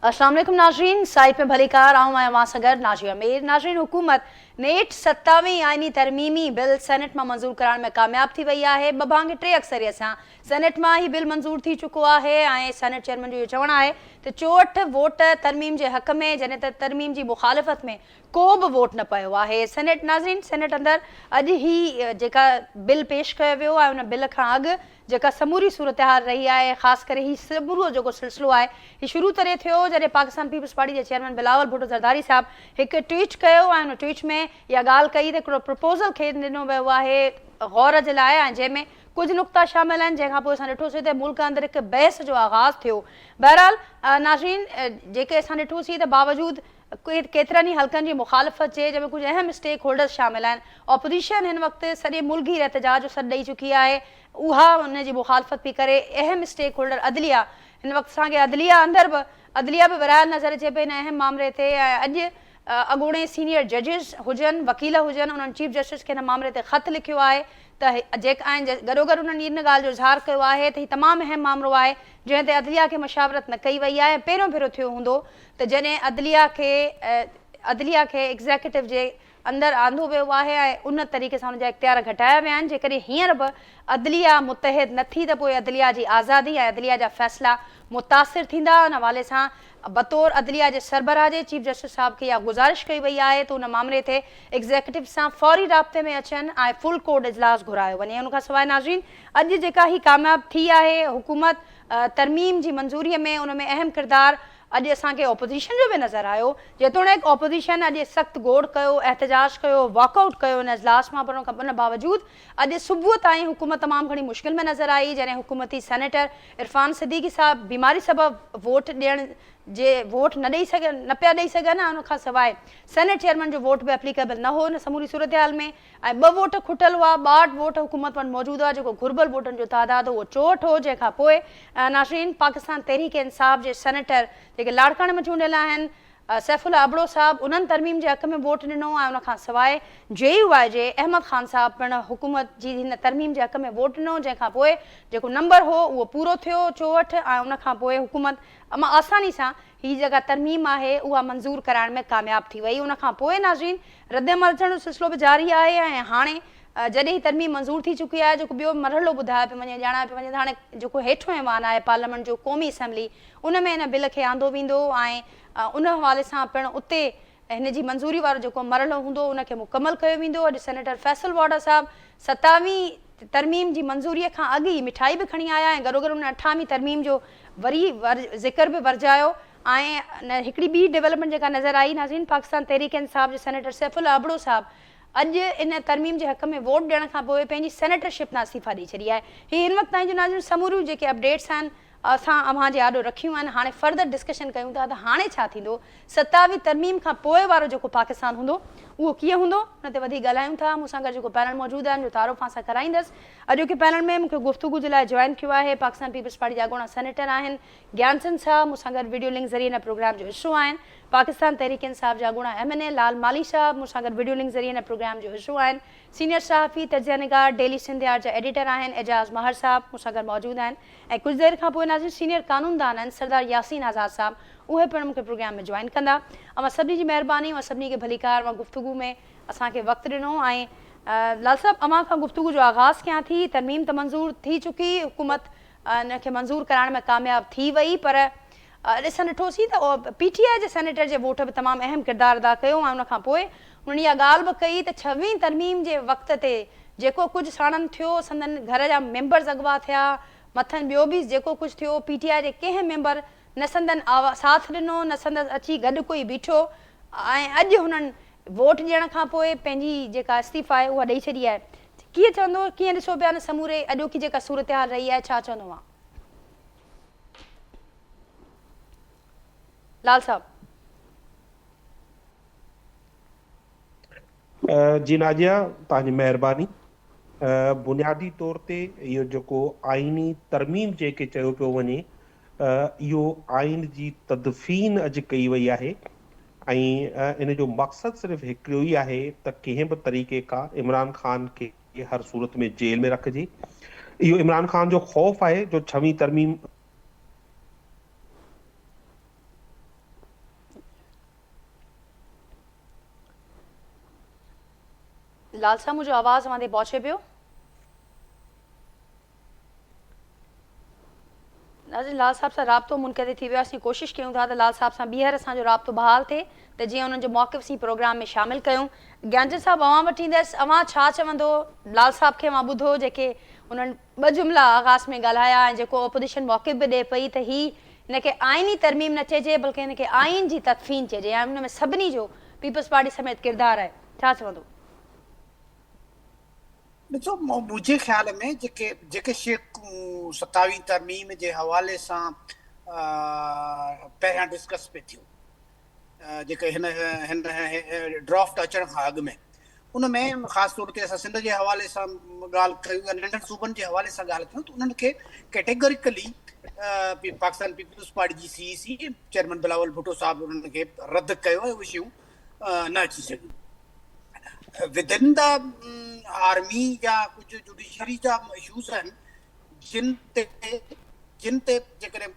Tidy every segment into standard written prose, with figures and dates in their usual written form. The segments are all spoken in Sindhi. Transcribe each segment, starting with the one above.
السلام عليڪم ناظرين سائيٽ ۾ ڀليڪار آئون آهيان اوهان سان گڏ ناجيه مير ناظرين حڪومت نيٺ ستاويهين آئيني ترميمي بل سينيٽ مان منظور ڪرائڻ ۾ ڪامياب ٿي وئي آهي ٻه ڀاڱي ٽي اڪثريت سان سينيٽ مان هي بل منظور ٿي چڪو آهي ۽ سينيٽ چيئرمين جو اهو چوڻ آهي ته 64 ووٽ ترميم جي حق ۾ جڏهن ته ترميم جي مخالفت ۾ ڪو به ووٽ نه پيو آهي سينيٽ ناظرين سينيٽ اندر اڄ هي جيڪا بل پيش ڪيو ويو آهي ان بل کان اڳ جيڪا سموري صورتحال رهي آهي خاص ڪري هي سمورو جيڪو سلسلو آهي هي شروع تڏهن ٿيو جڏهن پاڪستان پيپلز پارٽي جي چيئرمين بلاول ڀٽو زرداري صاحب هڪ ٽوئيٽ ڪيو ۽ ان ٽوئيٽ ۾ اها ڳالهه ڪئي ته هڪڙو پرپوزل کين ڏنو ويو آهي غور جي لاء ۽ جنهن ۾ ڪجهه نقطا شامل آهن جنهن کان پوء اسان ڏٺوسين ته ملڪ اندر هڪ بحث جو آغاز ٿيو بهرحال ناظرين جيڪي اسان ڏٺوسين ته باوجود ڪيترن ئي حلقن جي مخالفت جي جنهن ۾ ڪجهه اهم اسٽيڪ هولڊرز شامل آهن. اپوزيشن هن وقت سڄي ملڪ گير احتجاج جو سڏ ڏئي چڪي آهي اها ان جي مخالفت پئي ڪري. اهم اسٽيڪ هولڊر عدليه هن وقت اسان کي عدليه اندر به عدليه به ورهايل نظر اچي پئي هن اهم مامري تي ۽ اڄ اڳوڻي سينيئر ججز هجن وڪيل هجن انهن چيف جسٽس کي هن مامري تي خط لکيو آهي ته جيڪ ۽ گڏوگڏ انهن ان ڳالهه جو اظهار ڪيو آهي ته هي تمام اهم مامرو آهي جنهن تي عدليه کي مشاورت نه ڪئي وئي آهي ۽ پهريون ڀيرو ٿيو هوندو ته جڏهن عدليه کي عدليه کي ايگزيڪيوٽو جي اندر آندو ويو آهي ۽ ان طريقي سان ان جا اختيار گهٽايا ويا آهن جيڪڏهن هينئر به عدليه متحد نه ٿي ته پوء عدليه جي آزادي ۽ عدليه جا فيصلا متاثر ٿيندا ان حوالي سان بطور عدليه جي سربراهه جي چيف جسٽس صاحب کي اها گذارش ڪئي وئي آهي ته ان مامري تي ايگزيڪيوٽو سان فوري رابطي ۾ اچن ۽ فل ڪورٽ اجلاس گهرايو وڃي ان کان سواء ناظرين اڄ جيڪا هي ڪامياب ٿي آهي حڪومت ترميم جي منظوري ۾ ان ۾ اهم ڪردار اڄ اسان کي اپوزيشن جو به نظر آيو، جيتوڻيڪ اپوزيشن اڄ سخت گوڙ ڪيو، احتجاج ڪيو، واڪ آئوٽ ڪيو ان اجلاس مان پر ان باوجود اڄ صبح تائين حڪومت تمام گهڻي مشڪل ۾ نظر آئي جڏهن حڪومتي سينيٽر عرفان صديقي صاحب بيماري سبب ووٽ ڏيڻ جي ووٽ نه ڏئي سگهيا نه پيا ڏئي سگهن ۽ ان کان سواء سينيٽ چيئرمين جو ووٽ به اپليڪيبل نه هو ان سموري صورتحال ۾ ۽ ٻه ووٽ کٽل هئا، 62 ووٽ حڪومت وٽ موجود هئا، جيڪو گهربل ووٽن جو تعداد هو اهو 64 هو، جنهن کان پوء ناظرين پاڪستان تحريڪ انصاف جي سينيٽر جيڪي لاڙڪاڻي ۾ چونڊيل آهن سيف الله ابڙو صاحب انهن ترميم جي حق ۾ ووٽ ڏنو ۽ ان کان سواء جي يو آء جي احمد خان صاحب پڻ حڪومت جي هن ترميم جي حق ۾ ووٽ ڏنو، جنهن کان پوء جيڪو نمبر هو اهو پورو ٿيو 64 ۽ ان کان پوء حڪومت آساني سان هي جيڪا ترميم آهي اها منظور ڪرائڻ ۾ ڪامياب ٿي وئي ان کان پوء ناظرين ردعمل اچڻ جو سلسلو به جاري آهي ۽ هاڻي جڏهن هي ترميم منظور ٿي چڪي آهي جيڪو ٻيو مرحلو ٻڌايو پيو وڃي ڄاڻايو پيو وڃي ته هاڻي جيڪو هيٺون ايوان آهي پارليامينٽ جو قومي اسيمبلي ان ۾ هن بل کي آندو ويندو ۽ ان حوالي سان پڻ اتي هن جي منظوري وارو جيڪو مرحلو هوندو ان کي مڪمل ڪيو ويندو. اڄ سينيٽر فيصل واڊا صاحب ستاويهين ترميم جي منظوري کان اڳ ئي مٺائي به کڻي آيا ۽ گڏوگڏ انهن اٺاويهين ترميم جو وري ذڪر به ورجايو ۽ هڪڙي ٻي ڊولپمينٽ جيڪا نظر آئي ناظرين پاڪستان تحريڪ انصاف جي سينيٽر سيف الله ابڙو صاحب اڄ ان ترميم جي حق ۾ ووٽ ڏيڻ کان پوء پنهنجي سينيٽرشپ تان استعيفا ڏئي ڇڏي آهي. هي هن وقت تائين جون ناظرين سموريون جيڪي اپڊيٽس آهن اسان اوهان جي آڏو رکيون آهن، هاڻي فردر ڊسڪشن ڪيون ٿا ته هاڻي ڇا ٿيندو، ستاويهه ترميم کان پوء وارو جيڪو پاڪستان هوندو اهو ڪيئن هوندو، ان تي وڌيڪ ڳالهايون ٿا، مون سان گڏ جيڪو پينل موجود آهن جو تعارف اوهان سان ڪرائيندس. اڄوڪي پينل ۾ مون کي گفتگو جي لاء جوائن ڪيو آهي پاڪستان پيپلز پارٽي جا اڳوڻا سينيٽر آهن گيان چند صاحب مون سان گڏ وڊيو لنڪ ذريعي هن پروگرام جو حصو آهن، پاڪستان تحريڪ انصاف جا اڳوڻا ايم اين اي لال مالهي صاحب مون سان گڏ وڊيو لنڪ ذريعي هن پروگرام جو حصو آهن، سينيئر صحافي، تجزيه نگار، ڊيلي سنڌ يار جا ايڊيٽر آهن اعجاز مهر صاحب مون سان گڏ موجود آهن ۽ ڪجهه دير کان پوء ناظرين سينيئر قانوندان آهن سردار ياسين آزاد صاحب اهي پڻ مون کي پروگرام ۾ جوائن ڪندا. اوهان سڀني جي مهرباني اوهان سڀني کي ڀليڪار اوهان گفتگو ۾ اسان کي وقت ڏنو ۽ لال صاحب اوهان کان گفتگو جو آغاز ڪيان ٿي ترميم ته منظور ٿي چڪي حڪومت ان کي منظور ڪرائڻ ۾ ڪامياب ٿي وئي پر اسان ڏٺوسين ته پي ٽي آء جي سينيٽر جي ووٽ به تمام اهم ڪردار ادا ڪيو ۽ ان کان پوء انهن اها ڳالهه به ڪئي ته ڇويهين ترميم جي وقت تي جيڪو ڪجهه ساڻن ٿيو، سندن گهر جا ميمبرز اغوا ٿيا، مٿن ٻيو به جيڪو ڪجهه ٿيو، پي ٽي آء جي ڪنهن ميمبر نه سندن ساٿ ڏنو نه سندس اچي گڏ ڪوئي بيٺو ۽ اڄ هنن ووٽ ڏيڻ کان پوء پنهنجي جيڪا استعيفا آهي اها ڏئي ڇڏي آهي. ڪيئن چوندو، ڪيئن ڏسو پيا ان سموري اڄوڪي جيڪا صورتحال رهي آهي ڇا چوندو اوهان؟ لال صاحب. جي ناجيه توهان جي مهرباني. بنيادي طور تي اهو جيڪو آئيني ترميم جنهن کي چيو پيو وڃي اهو آئين جي تدفين اڄ ڪئي وئي آهي ۽ ان جو مقصد صرف هڪڙو ئي آهي ته ڪنهن به طريقي کان عمران خان کي هر صورت ۾ جيل ۾ رکجي اهو عمران خان جو خوف آهي جو ڇويهين ترميم. لال صاحب منهنجو آواز اوهان تائين پهچي پيو؟ ناظرين لال صاحب سان رابطو منقطع ٿي ويو آهي اسين ڪوشش ڪيون ٿا ته لال صاحب سان ٻيهر اسان جو رابطو بحال ٿئي ته جيئن انهن جو موقف اسين پروگرام ۾ شامل ڪيون گيانچند صاحب اوهان وٽ ايندس اوهان ڇا چوندو لال صاحب کي اوهان ٻڌو جيڪي انهن ٻه جملا آغاز ۾ ڳالهايا ۽ جيڪو اپوزيشن موقف به ڏئي پئي ته هي هن کي آئيني ترميم نه چئجي بلڪه هن کي آئين جي تدفين چئجي ۽ ان ۾ سڀني جو پيپلز پارٽي سميت ڪردار آهي ڇا چوندو؟ ڏسو منهنجي خيال ۾ جيڪي جيڪي شيخون ستاويهين ترميم جي حوالي سان پهريان ڊسڪس پئي ٿيون جيڪي هن هن ڊرافٽ اچڻ کان اڳ ۾ ان ۾ خاص طور تي اسان سنڌ جي حوالي سان ڳالهه ڪيون يا ننڍن صوبن جي حوالي سان ڳالهه ڪيون ته انهن کي ڪيٽيگوريڪلي پاڪستان پيپلز پارٽي جي C E C chairman Bilawal Bhutto صاحب انهن کي رد ڪيو ۽ اهي شيون نه اچي سگهيون. ودن the army يا ڪجهه جوڊيشري جا اشوز آهن جن تي جن تي جيڪڏهن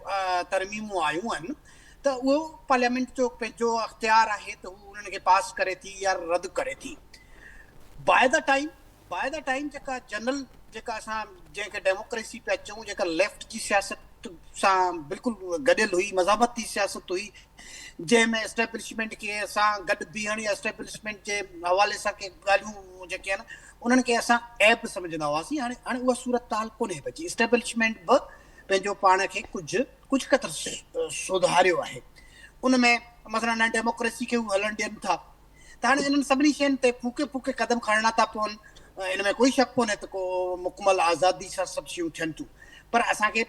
ترميمون آيون آهن ته اهو پارليامينٽ جو پنهنجو اختيار آهي ته هو انهن کي پاس ڪري ٿي يا رد ڪري ٿي. By the time by the time جيڪا جنرل جيڪا اسان جنهن کي ڊيموڪريسي پيا چئون جيڪا ليفٽ جي سياست سان بلڪل گڏيل هئي مزاحمتي سياست هئي جنهن ۾ اسٽيبلشمينٽ کي اسان گڏ بيهڻ يا اسٽيبلشمينٽ جي حوالي سان ڪي ڳالهيون جيڪي آهن انهن کي اسان عيب سمجهندا هئاسين هاڻي هاڻي اها صورتحال ڪونهي بچي اسٽيبلشمينٽ به پنهنجو پاڻ کي ڪجهه ڪجهه قدر سڌاريو آهي ان ۾ مثلا ڊيموڪريسي کي هو هلڻ ڏين ٿا ته هاڻي انهن سڀني شين تي ڦوڪي ڦوڪي قدم کڻڻا ٿا پون ان ۾ ڪوئي شڪ ڪونهي ته ڪو مڪمل آزادي سان سڀ شيون ٿين ٿيون پر اسان کي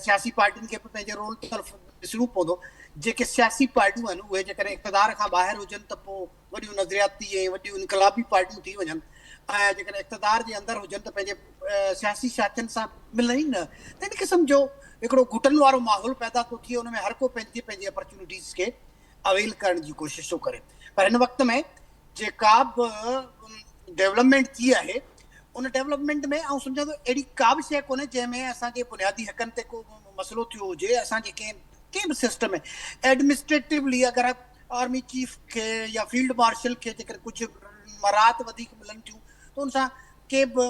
سياسي پارٽين کي به پنهنجي رول طرف ڏسڻو پوندو جيڪي سياسي پارٽيون آهن اهي جيڪڏهن اقتدار کان ٻاهر هجن ته پوء وڏيون نظرياتي ۽ وڏيون انقلابي پارٽيون ٿي وڃن ۽ جيڪڏهن اقتدار جي اندر هجن ته پنهنجي سياسي ساٿين سان ملن ئي نه ته ان قسم جو هڪڙو گهٽن وارو ماحول پيدا ٿو ٿئي ان ۾ هر ڪو پنهنجي پنهنجي اپرچونٽيز کي اويل ڪرڻ جي ڪوشش ٿو ڪري پر هن وقت ۾ جيڪا به ڊيولپمينٽ ٿي آهي ان ڊيولپمينٽ ۾ آئون سمجهان ٿو اهڙي ڪا به شيء ڪونهي جنهن ۾ اسان جي بنيادي حقن تي ڪو مسئلو ٿيو هجي اسان جي ڪنهن ڪنهن به سسٽم ۾ ايڊمنسٽريٽولي اگر آرمي چيف کي يا فيلڊ مارشل کي جيڪڏهن ڪجهه مراعات وڌيڪ ملن ٿيون ته ان سان ڪي به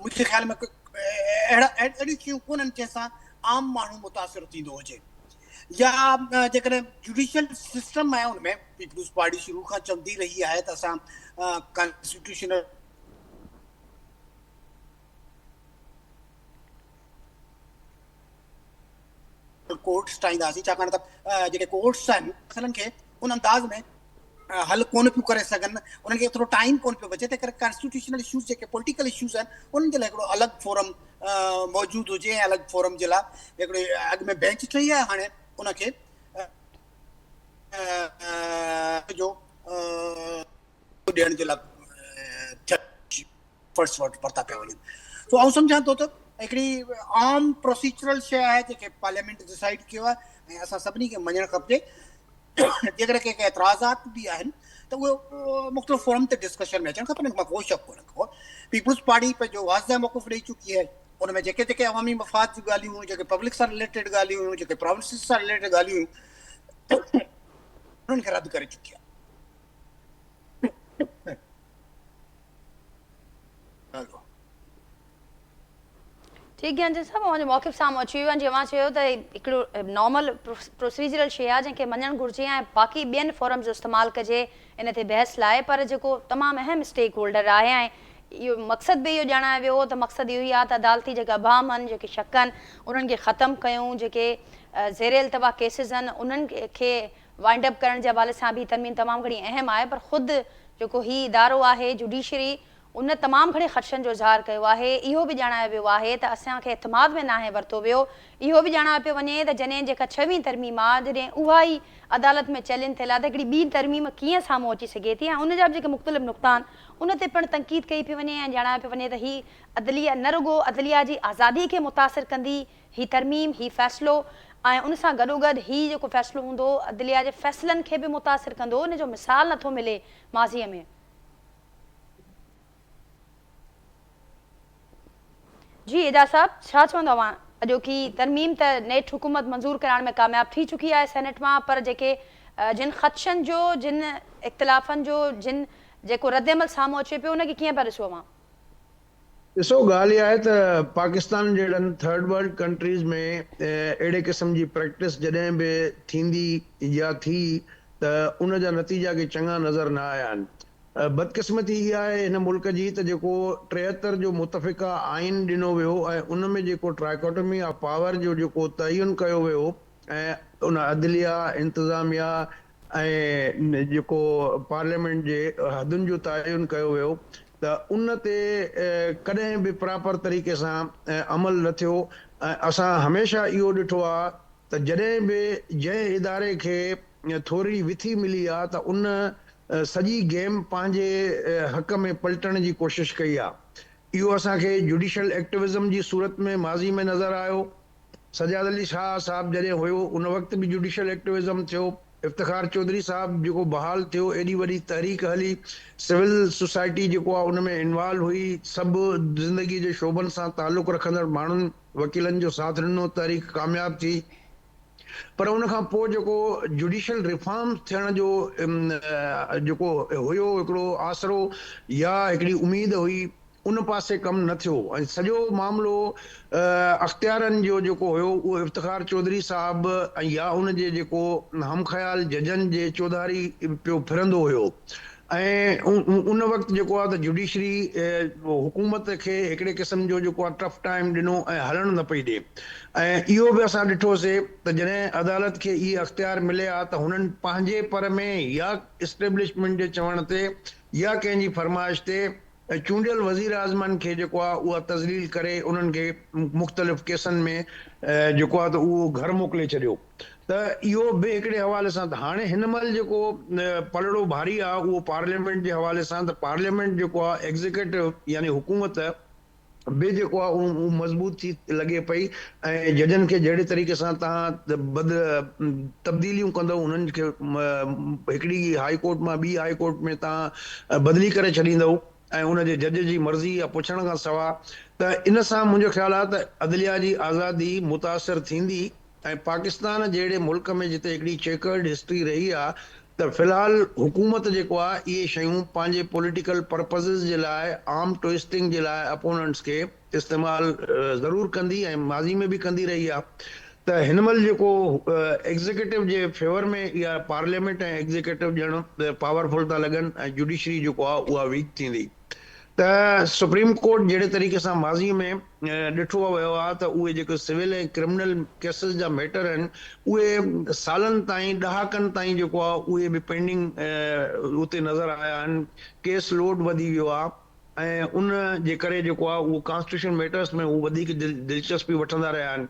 منهنجي خيال ۾ اهڙا اهڙيون شيون ڪونهن جنهن سان عام ماڻهو متاثر ٿيندو هجي يا جيڪڏهن جوڊيشل سسٽم آهي ان ۾ پيپلز پارٽي شروع کان چوندي رهي آهي ته اسان ڪانسٽيٽيوشنل ڪورٽس ٺاهينداسين ڇاڪاڻ ته جيڪي ڪورٽس آهن مسئلن کي ان انداز ۾ حل ڪونه پيون ڪري سگهن انهن کي ايترو ٽائيم ڪونه پيو بچي تنهن ڪري ڪانسٽيٽيوشنل اشوز جيڪي پوليٽيڪل اشوز آهن انهن جي لاء هڪڙو الڳ فورم موجود هجي ۽ الڳ فورم جي لاء هڪڙي اڳ ۾ بينچ ٺهي آهي هاڻي ان کي جو ڏيڻ جي لاء فرسٽ ورڊ ورتا پيا وڃن سو آئون سمجهان ٿو ته هڪڙي عام پروسيجرل شيء آهي جيڪي پارليامينٽ ڊسائيڊ ڪيو آهي ۽ اسان سڀني کي مڃڻ کپجي جيڪڏهن ڪي ڪي اعتراضات به آهن ته اهي مختلف فورم تي ڊسڪشن ۾ اچڻ کپن ان مان ڪو شڪ ڪونهي ڪو پيپلز پارٽي پنهنجو واضح موقف ڏئي چڪي آهي ان ۾ جيڪي جيڪي عوامي مفاد جون ڳالهيون هيون جيڪي پبلڪ سان رليٽيڊ ڳالهيون هيون جيڪي پراونسز سان رليٽيڊ ڳالهيون هيون انهن کي رد ڪري چڪي آهي. ٺيڪ گيانچند صاحب اوهان جو موقف سامهون اچي ويو آهي جي اوهان چيو ته هڪڙو نارمل پروسيجرل شيء آهي جنهن کي مڃڻ گهرجي ۽ باقي ٻين فورمز جو استعمال ڪجي ان تي بحث لاء پر جيڪو تمام اهم اسٽيڪ هولڊر آهي ۽ اهو مقصد به اهو ڄاڻايو ويو هو ته مقصد اهو ئي آهي ته عدالتي جيڪي ابهام آهن جيڪي شڪ آهن انهن کي ختم ڪيون جيڪي زير التوا ڪيسز آهن انهن کي وائنڊ اپ ڪرڻ جي حوالي سان به ترميم تمام گهڻي اهم آهي پر خود جيڪو هي ادارو آهي جوڊيشري ان تمام گهڻي خدشن جو اظهار ڪيو آهي، اهو به ڄاڻايو ويو آهي ته اسان کي اعتماد ۾ ناهي ورتو ويو، اهو به ڄاڻايو پيو وڃي ته جڏهن جيڪا ڇويهين ترميم آ جڏهن اها ئي عدالت ۾ چئلينج ٿيل آ ته هڪڙي ٻي ترميم ڪيئن سامهون اچي سگهي ٿي ۽ ان جا به جيڪي مختلف نقطا آهن ان تي پڻ تنقيد ڪئي پئي وڃي ۽ ڄاڻايو پيو وڃي ته هي عدليه نه رڳو عدليه جي آزادي کي متاثر ڪندي هي ترميم هي فيصلو ۽ ان سان گڏوگڏ هي جيڪو فيصلو هوندو عدليه جي فيصلن کي به متاثر ڪندو ان جو مثال نٿو ملي ماضي ۾. جي اعجاز صاحب ڇا چوندو اوهان اڄوڪي ترميم ته نيٺ حڪومت منظور ڪرائڻ ۾ ڪامياب ٿي چڪي آهي سينيٽ مان پر جيڪي جن خدشن جو جن اختلافن جو جن جيڪو ردعمل سامهون اچي پيو ان کي ڪيئن پيا ڏسو اوهان؟ ڏسو ڳالهه اها آهي ته پاڪستان جهڙن ٿرڊ ورلڊ ڪنٽريز ۾ اهڙي قسم جي پريڪٽس جڏهن به ٿيندي يا ٿي ته ان جا نتيجا ڪي چڱا نظر نه آيا آهن. بدقسمتي اها آهي هن ملڪ جي ته جيڪو 73 جو متفقه آئين ڏنو ويو ۽ ان ۾ جيڪو ٽرائيڪاٽمي آف پاور جو جيڪو تعين ڪيو ويو ۽ ان عدليه، انتظاميه ۽ جيڪو پارليامينٽ جي حدن جو تعين ڪيو ويو ته ان تي ڪڏهن به پراپر طريقي سان عمل نه ٿيو ۽ اسان هميشه اهو ڏٺو آهي ته جڏهن به جنهن اداري کي ٿورڙي وٿي ملي آهي ته ان سڄي گيم پنهنجي حق ۾ پلٽڻ جي ڪوشش ڪئي آهي. اهو اسان کي جوڊيشل ايڪٽوزم جي صورت ۾ ماضي ۾ نظر آيو. سجاد علي شاهه صاحب جڏهن هيو ان وقت به جوڊيشل ايڪٽوزم ٿيو، افتخار چوڌري صاحب جيڪو بحال ٿيو ايڏي وڏي تحريڪ هلي، سول سوسائٽي جيڪو آهي ان ۾ انوالو هئي، سڀ زندگي جي شعبن سان تعلق رکندڙ ماڻهن وڪيلن جو ساٿ ڏنو تحريڪ ڪامياب ٿي پر ان کان پوء جيڪو جوڊيشل ريفارمز ٿيڻ جو جيڪو هيو هڪڙو آسرو يا هڪڙي اميد هئي ان پاسي ڪم نه ٿيو ۽ سڄو معاملو اختيارن جو جيڪو هيو اهو افتخار چوڌري صاحب ۽ يا ان جي جيڪو هم خيال ججن جي چوڌاري پيو ڦرندو هيو ۽ ان وقت جيڪو آهي ته جڊيشري حڪومت کي هڪڙي قسم جو جيڪو آهي ٽف ٽائيم ڏنو ۽ هلڻ نه پئي ڏي ۽ اهو به اسان ڏٺوسي ته جڏهن عدالت کي اهي اختيار مليا ته هنن پنهنجي پر ۾ يا اسٽيبلشمينٽ جي چوڻ تي يا ڪنهن جي فرمائش تي ۽ چونڊيل وزيراعظمن کي جيڪو آهي اها تذليل ڪري انهن کي مختلف ڪيسن ۾ جيڪو آهي ته اهو گهر موڪلي ڇڏيو ته اهو به هڪڙي حوالي سان ته هاڻي هن مهل جيڪو پلڙو ڀاري آهي اهو پارليامينٽ جي حوالي سان ته پارليامينٽ جيڪو آهي ايگزيڪيٽو يعني حڪومت به جيڪو آهي اهو مضبوط ٿي لڳي پئي ۽ ججن کي جهڙي طريقي سان توهان بد تبديليون ڪندؤ انهن کي هڪڙي هائي ڪورٽ مان ٻي هائي ڪورٽ ۾ توهان بدلي ڪري ڇڏيندؤ ۽ ان جي جج جي مرضي يا پڇڻ کان سوا ته ان سان منهنجو خيال آهي ته عدليه جي آزادي متاثر ٿيندي ۽ پاڪستان جهڙي ملڪ ۾ جتي هڪڙي چيڪرڊ هسٽري رهي آهي ته في الحال حڪومت جيڪو آهي اهي شيون پنهنجي پوليٽيڪل پرپزز جي لاء آرم ٽوئسٽنگ جي لاء اپوننٽس کي استعمال ضرور ڪندي ۽ ماضي ۾ به ڪندي رهي آهي ته هن مهل جيڪو ايگزيڪيٽو جي فيور ۾ اها پارليامينٽ ۽ ايگزيڪيٽو ڄڻ پاورفل ٿا لڳن ۽ جوڊيشري جيڪو آهي اها ويڪ ٿيندي ته سپريم ڪورٽ جهڙي طريقي سان ماضي ۾ ڏٺو ويو آهي ته اهي جيڪي سول ۽ ڪرمنل ڪيسز جا ميٽر آهن اهي سالن تائين ڏهاڪن تائين جيڪو آهي اهي به پينڊنگ اتي نظر آيا آهن ڪيس لوڊ وڌي ويو آهي ۽ ان جي ڪري جيڪو آهي اهو ڪانسٽيٽيوشن ميٽرس ۾ هو وڌيڪ دلچسپي وٺندا رهيا آهن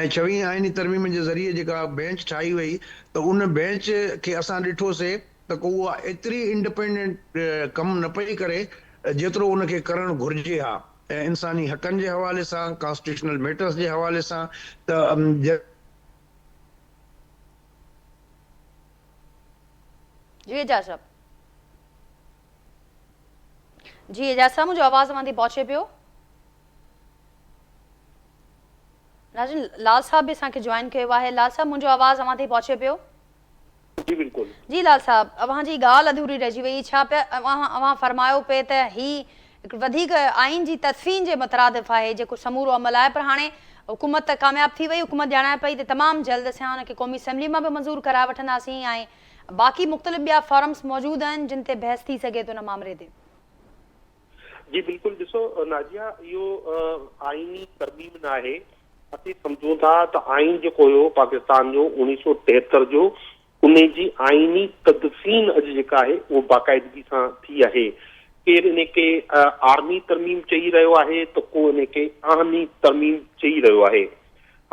۽ ڇويهين آئيني ترميم جي ذريعي جيڪا بينچ ٺاهي وئي ته ان بينچ کي اسان ڏٺوسي ته ڪو اها ايتري انڊپينڊنٽ ڪم نه پئي ڪري جيترو ان کي ڪرڻ گهرجي ها انساني حقن جي حوالي سان ڪانسٽيٽيوشنل ميٽرس جي حوالي سان ته جي اعجاز صاحب جي اعجاز صاحب منهنجو آواز اوهان تائين پهچي پيو؟ ناظرين لال صاحب به اسان کي جوائن ڪيو آهي لال صاحب منهنجو آواز اوهان تائين پهچي پيو؟ جي بلڪل. جي لال صاحب اوهان جي ڳالهه اڌوري رهجي وئي ڇا پيا اوهان فرمايو پئي ته هي هڪ وڌيڪ آئين جي تدفين جي مترادف آهي جيڪو سمورو عمل آهي پر هاڻي حڪومت ته ڪامياب ٿي وئي حڪومت ڄاڻائي پئي ته تمام جلد اسان ان کي قومي اسيمبلي مان به منظور ڪرائي وٺنداسين ۽ باقي مختلف ٻيا فورمز موجود آهن جن تي بحث ٿي سگهي ٿو ان مامري تي. جي بلڪل ڏسو نازيه اهو آئيني ترميم ناهي اسين سمجهون ٿا ته آئين جيڪو هيو پاڪستان جو اوڻيهه سو 73 جو انهي جي آئيني تدفين اڄ جيڪا آهي اهو باقاعدگي سان ٿي آهي ڪير انهي کي آرمي ترميم چئي رهيو آهي ته ڪو انهي کي آهني ترميم چئي رهيو آهي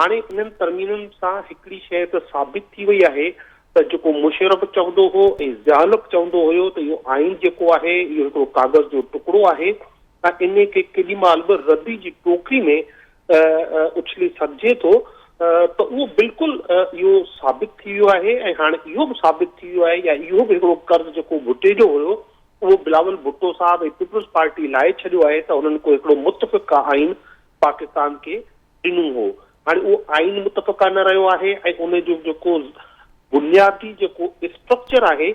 هاڻي انهن ترميمن سان هڪڙي شيء ته ثابت ٿي وئي آهي ته جيڪو مشرف چوندو هو ۽ ضياء الحق چوندو هيو ته اهو آئين جيڪو آهي اهو هڪڙو ڪاغذ جو ٽڪڙو آهي ۽ انهي کي ڪيڏي مهل به ردي جي ٽوڪري ۾ اڇلي سگهجي ٿو ته اهو بلڪل اهو ثابت ٿي ويو آهي ۽ هاڻي اهو به ثابت ٿي ويو آهي يا اهو به هڪڙو قرض جيڪو ڀٽي جو هيو اهو بلاول ڀٽو صاحب ۽ پيپلز پارٽي لاهي ڇڏيو آهي ته هنن ڪو هڪڙو متفقه آئين پاڪستان کي ڏنو هو. هاڻي اهو آئين متفقه نه رهيو آهي ۽ ان جو جيڪو بنيادي جيڪو اسٽرڪچر آهي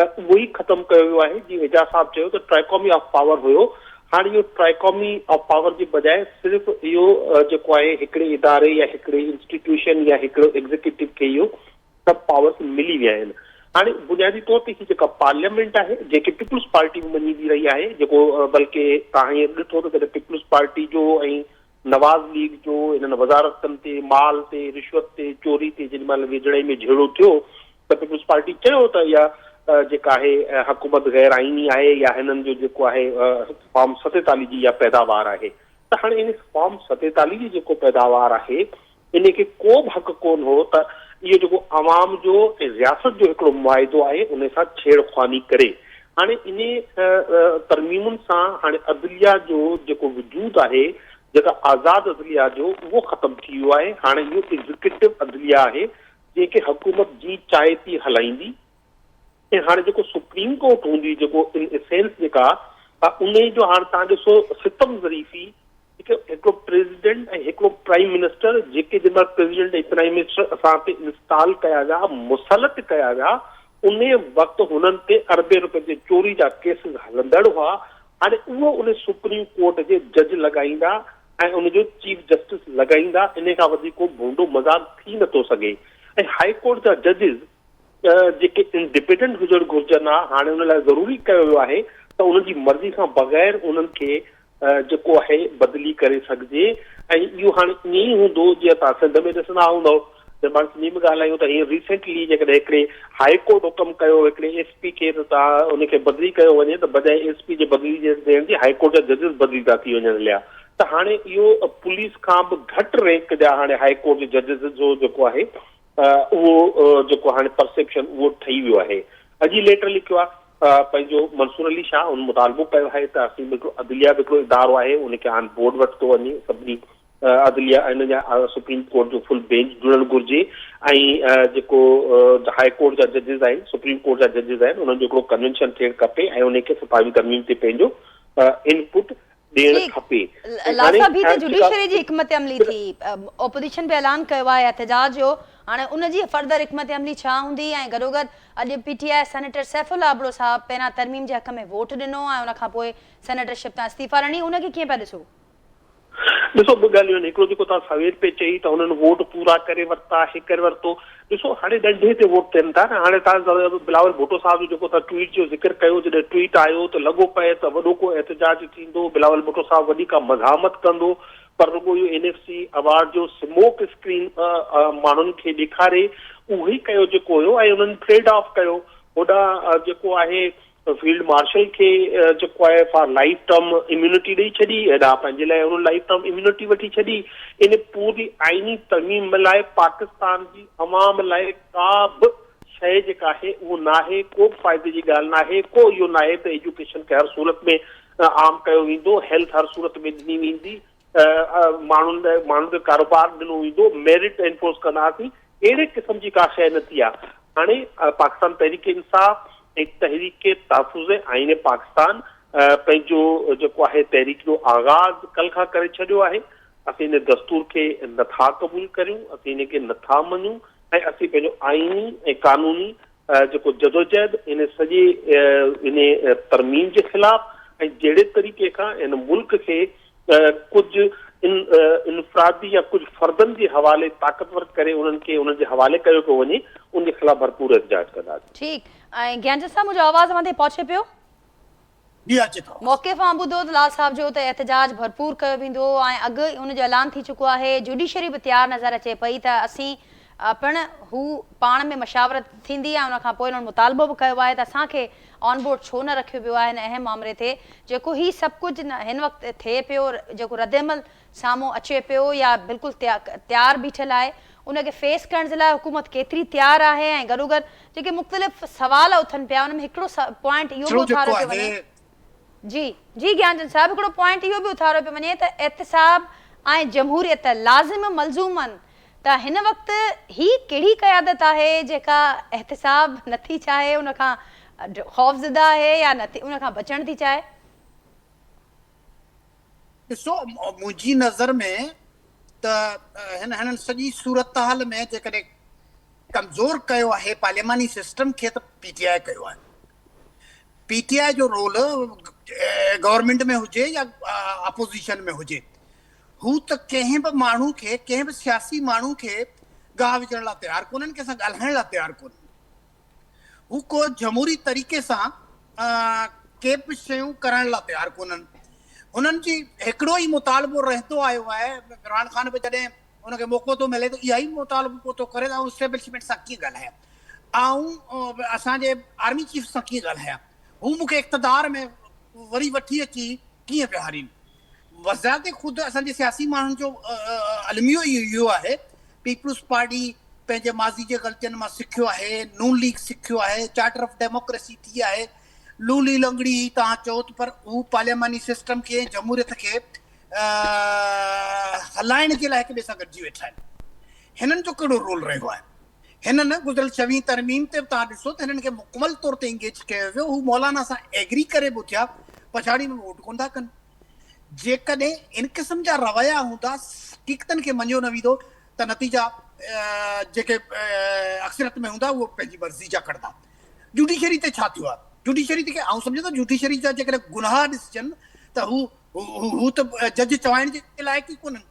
اهو ئي ختم ڪيو ويو آهي، جيئن اعجاز صاحب چيو ته ٽرائڪامي آف پاور هيو، هاڻي اهو ٽرائڪامي آف پاور جي بجاء صرف اهو جيڪو آهي هڪڙي اداري يا هڪڙي انسٽيٽيوشن يا هڪڙو ايگزيڪيوٽو کي اهو سڀ پاورز ملي ويا آهن. هاڻي بنيادي طور تي هي جيڪا پارليامينٽ آهي جنهن کي پيپلز پارٽي به مڃيندي رهي آهي جيڪو بلڪه توهان هينئر ڏٺو ته جڏهن پيپلز پارٽي جو ۽ نواز ليگ جو انهن وزارتن تي، مال تي، رشوت تي، چوري تي جيڏي مهل ويجهڙائي ۾ جهيڙو ٿيو ته پيپلز پارٽي چيو ته اها جيڪا آهي حڪومت غير آئيني آهي يا هنن جو جيڪو آهي فارم 47 جي اها پيداوار آهي ته هاڻي ان فارم 47 جي جيڪو پيداوار آهي انهي کي ڪو به حق ڪونه هو ته اهو جيڪو عوام جو ۽ رياست جو هڪڙو معاهدو آهي انهي سان ڇيڙ خواني ڪري. هاڻي انهي ترميمن سان هاڻي عدليه جو جيڪو وجود آهي جيڪا آزاد عدليه جو اهو ختم ٿي ويو آهي هاڻي اهو ايگزيڪيوٽو عدليه آهي جنهن کي حڪومت جيئن چاهي تيئن هلائيندي ۽ هاڻي جيڪو سپريم ڪورٽ هوندي جيڪو ان اسينس جيڪا انهي جو هاڻي تهان ڏسو ستم ظريفي هڪ هڪڙو پريزيڊنٽ ۽ هڪڙو پرائيم منسٽر جيڪي جنهن مهل پريزيڊنٽ ۽ پرائيم منسٽر اسان تي انسٽال ڪيا ويا مسلط ڪيا ويا انهي وقت هنن تي اربين روپين جي چوري جا ڪيسز هلندڙ هئا هاڻي اهو انهي سپريم ڪورٽ جي جج لڳائيندا ۽ ان جو چيف جسٽس لڳائيندا انهي کان وڌيڪ ڪو ڀونڊو مذاق ٿي نٿو سگهي ۽ هائي ڪورٽ جا ججز جيڪي انڊيپينڊنٽ هجڻ گهرجن ها هاڻي ان لاء ضروري ڪيو ويو آهي ته انهن جي مرضي کان بغير انهن کي جيڪو آهي بدلي ڪري سگهجي ۽ اهو هاڻي ائين ئي هوندو جيئن توهان سنڌ ۾ ڏسندا هوندؤ ته پاڻ سنڌي ۾ ڳالهايون ته هينئر ريسينٽلي جيڪڏهن هڪڙي هائي ڪورٽ حڪم ڪيو هڪڙي ايس پي کي ته توهان ان کي بدلي ڪيو وڃي ته بجاء ايس پي جي بدلي ڏيڻ جي هائي ڪورٽ جا ججز بدلي ٿا ٿي وڃن هليا ته هاڻي اهو پوليس کان به گهٽ رينڪ جا هاڻي هائي ڪورٽ جي ججز جو جيڪو آهي اهو جيڪو هاڻي پرسيپشن اهو ٺهي ويو آهي. اڄ ئي ليٽر لکيو آهي پنهنجو منصور علي شاهه ان مطالبو ڪيو آهي ته اسين به هڪڙو عدليه به هڪڙو ادارو آهي ان کي آن بورڊ ورتو وڃي سڀني عدليه ان جا سپريم ڪورٽ جو فل بينچ جڙڻ گهرجي ۽ جيڪو هائي ڪورٽ جا ججز آهن سپريم ڪورٽ جا ججز آهن انهن جو هڪڙو ڪنوينشن ٿيڻ کپي ۽ ان کي ستاويهين ترميم تي پنهنجو انپٽ ڏيڻ ٺيڪ کپي ۽ لال هاڻي صاحب هي ته جيڪا جوڊيشري جي حڪمت عملي ٿي اپوزيشن به اعلان ڪيو آهي احتجاج جو هاڻي ان جي فردر حڪمت عملي ڇا هوندي ۽ گڏوگڏ اڄ P T I senator Saifullah Abro صاحب پهريان ترميم جي حق ۾ ووٽ ڏنو ۽ ان کان پوء سينيٽر شپ تان استعيفا ڏني ان کي ڪيئن پيا ڏسو؟ ڏسو ٻه ڳالهيون آهن هڪڙو جيڪو توهان سوير پئي چئي ته هنن ووٽ پورا ڪري ورتا هي ڪري ورتو ڏسو هاڻي ڏنڊي تي ووٽ ٿين ٿا نه هاڻي توهان بلاول ڀٽو صاحب جو جيڪو توهان ٽوئيٽ جو ذڪر ڪيو جڏهن ٽوئيٽ آيو ته لڳو پئي ته وڏو ڪو احتجاج ٿيندو بلاول ڀٽو صاحب وڏي ڪا مزاحمت ڪندو پر رڳو اهو اين ايف سي ايوارڊ جو سموڪ اسڪرين ماڻهن کي ڏيکاري اهو ئي ڪيو جيڪو هيو ۽ انهن ٽريڊ آف ڪيو هوڏانهن جيڪو آهي فيلڊ مارشل کي جيڪو آهي فار لائيف ٽرم اميونٽي ڏئي ڇڏي، هيڏانهن پنهنجي لاء هن لائيف ٽرم اميونٽي وٺي ڇڏي. ان پوري آئيني ترميم لاء پاڪستان جي عوام لاء ڪا به شيء جيڪا آهي اهو ناهي، ڪو به فائدي جي ڳالهه ناهي، ڪو اهو ناهي ته ايجوڪيشن کي هر صورت ۾ عام ڪيو ويندو، هيلٿ هر صورت ۾ ڏني ويندي، ماڻهن ماڻهن کي ڪاروبار ڏنو ويندو، ميرٽ انفورس ڪنداسين، اهڙي قسم جي ڪا شيء نه ٿي آهي. هاڻي پاڪستان تحريڪ انصاف ۽ تحريڪ تحفظ آئين پاڪستان پنهنجو جيڪو آهي تحريڪ جو آغاز ڪل کان ڪري ڇڏيو آهي. اسين ان دستور کي نٿا قبول ڪريون، اسين ان کي نٿا مڃون ۽ اسين پنهنجو آئيني ۽ قانوني جيڪو جدوجهد ان سڄي ان ترميم جي خلاف ۽ جهڙي طريقي کان ان ملڪ کي ڪجهه انفرادي يا ڪجهه فردن جي حوالي طاقتور ڪري انهن کي انهن جي حوالي ڪيو پيو وڃي ان جي خلاف ڀرپور احتجاج ڪنداسين. ٺيڪ ۽ گيانچند صاحب منهنجو آواز اوهان تائين پهچي پيو؟ جي اچي ٿو. موقف اوهان ٻڌو ته لال صاحب جو ته احتجاج ڀرپور ڪيو ويندو ۽ اڳ ئي ان جو اعلان ٿي چڪو آهي جوڊيشري به تيار نظر اچي پئي ته اسين پڻ هو پاڻ ۾ مشاورت ٿيندي ۽ ان کان پوء انهن مطالبو به ڪيو آهي ته اسان کي آن بورڊ ڇو نه رکيو ويو آهي هن اهم مامري تي جيڪو هي سڀ ڪجهه هن وقت ٿئي پيو جيڪو ردعمل سامهون اچي پيو يا بلڪل تيار بيٺل آهي ان کي فيس ڪرڻ جي لاء حڪومت ڪيتري تيار آهي ۽ گڏوگڏ جيڪي مختلف سوال اٿن پيا ان ۾ هڪڙو پوائنٽ اهو به اٿاريو پيو وڃي جي جي گيانچند صاحب هڪڙو پوائنٽ اهو به اٿاريو پيو وڃي ته احتساب ۽ جمهوريت لازم ملزوم آهن ته هن وقت هي ڪهڙي قيادت آهي جيڪا احتساب نه ٿي چاهي ان کان خوفزده آهي يا نه ٿي ان کان بچڻ ٿي چاهي؟ ڏسو منهنجي نظر ۾ ته هن هنن سڄي صورتحال ۾ جيڪڏهن ڪمزور ڪيو آهي پارلياماني سسٽم کي ته پي ٽي آء ڪيو آهي. پي ٽي آء جو رول گورنمينٽ ۾ هجي يا اپوزيشن ۾ هجي هو ته ڪنهن به ماڻهو کي ڪنهن به سياسي ماڻهو کي گاهه وجهڻ لاء تيار ڪونهن ڪنهن سان ڳالهائڻ لاء تيار ڪونهن هو ڪو جمهوري طريقي سان ڪي به شيون ڪرڻ لاء تيار ڪونهن. هنن جي هڪڙو ئي مطالبو رهندو آيو آهي، عمران خان به جڏهن هن کي موقعو ٿو ملي ته اها ئي مطالبو پيو ٿو ڪري ته آئون اسٽيبلشمينٽ سان ڪيئن ڳالهايان، آئون اسان جي آرمي چيف سان ڪيئن ڳالهايان، هو مون کي اقتدار ۾ وري وٺي اچي ڪيئن ويهارين. وزارت خود اسان جي سياسي ماڻهن جو الميو ئي اهو آهي، پيپلز پارٽي پنهنجي ماضي جي غلطين مان سکيو آهي، نون ليگ سکيو آهي، چارٽر آف ڊيموڪريسي ٿي آهي، لولي لنگڙي هئي توهان چئو ته پر هو پارلياماني سسٽم کي ۽ جمهوريت کي هلائڻ جي لاء هڪ ٻئي سان گڏجي ويٺا آهن. هنن جو ڪهڙو رول رهيو آهي؟ هنن گذريل ڇويهين ترميم تي به توهان ڏسو ته هنن کي مڪمل طور تي انگيج ڪيو ويو، هو مولانا سان ايگري ڪري به اٿيا، پڇاڙي ۾ ووٽ ڪونه ٿا ڪن. جيڪڏهن ان قسم جا رويا هوندا، حقيقتن کي مڃيو نه ويندو ته نتيجا جيڪي اڪثريت ۾ هوندا اهي پنهنجي مرضي جا ڪڍندا. جوڊيشري تي ڇا ٿيو آهي؟ جوڊيشري تي آئون سمجهان ٿو جوڊيشري جا جيڪڏهن گناهه ڏسجن ته هو هو ته جج چوائڻ جي لائق ئي ڪونهن.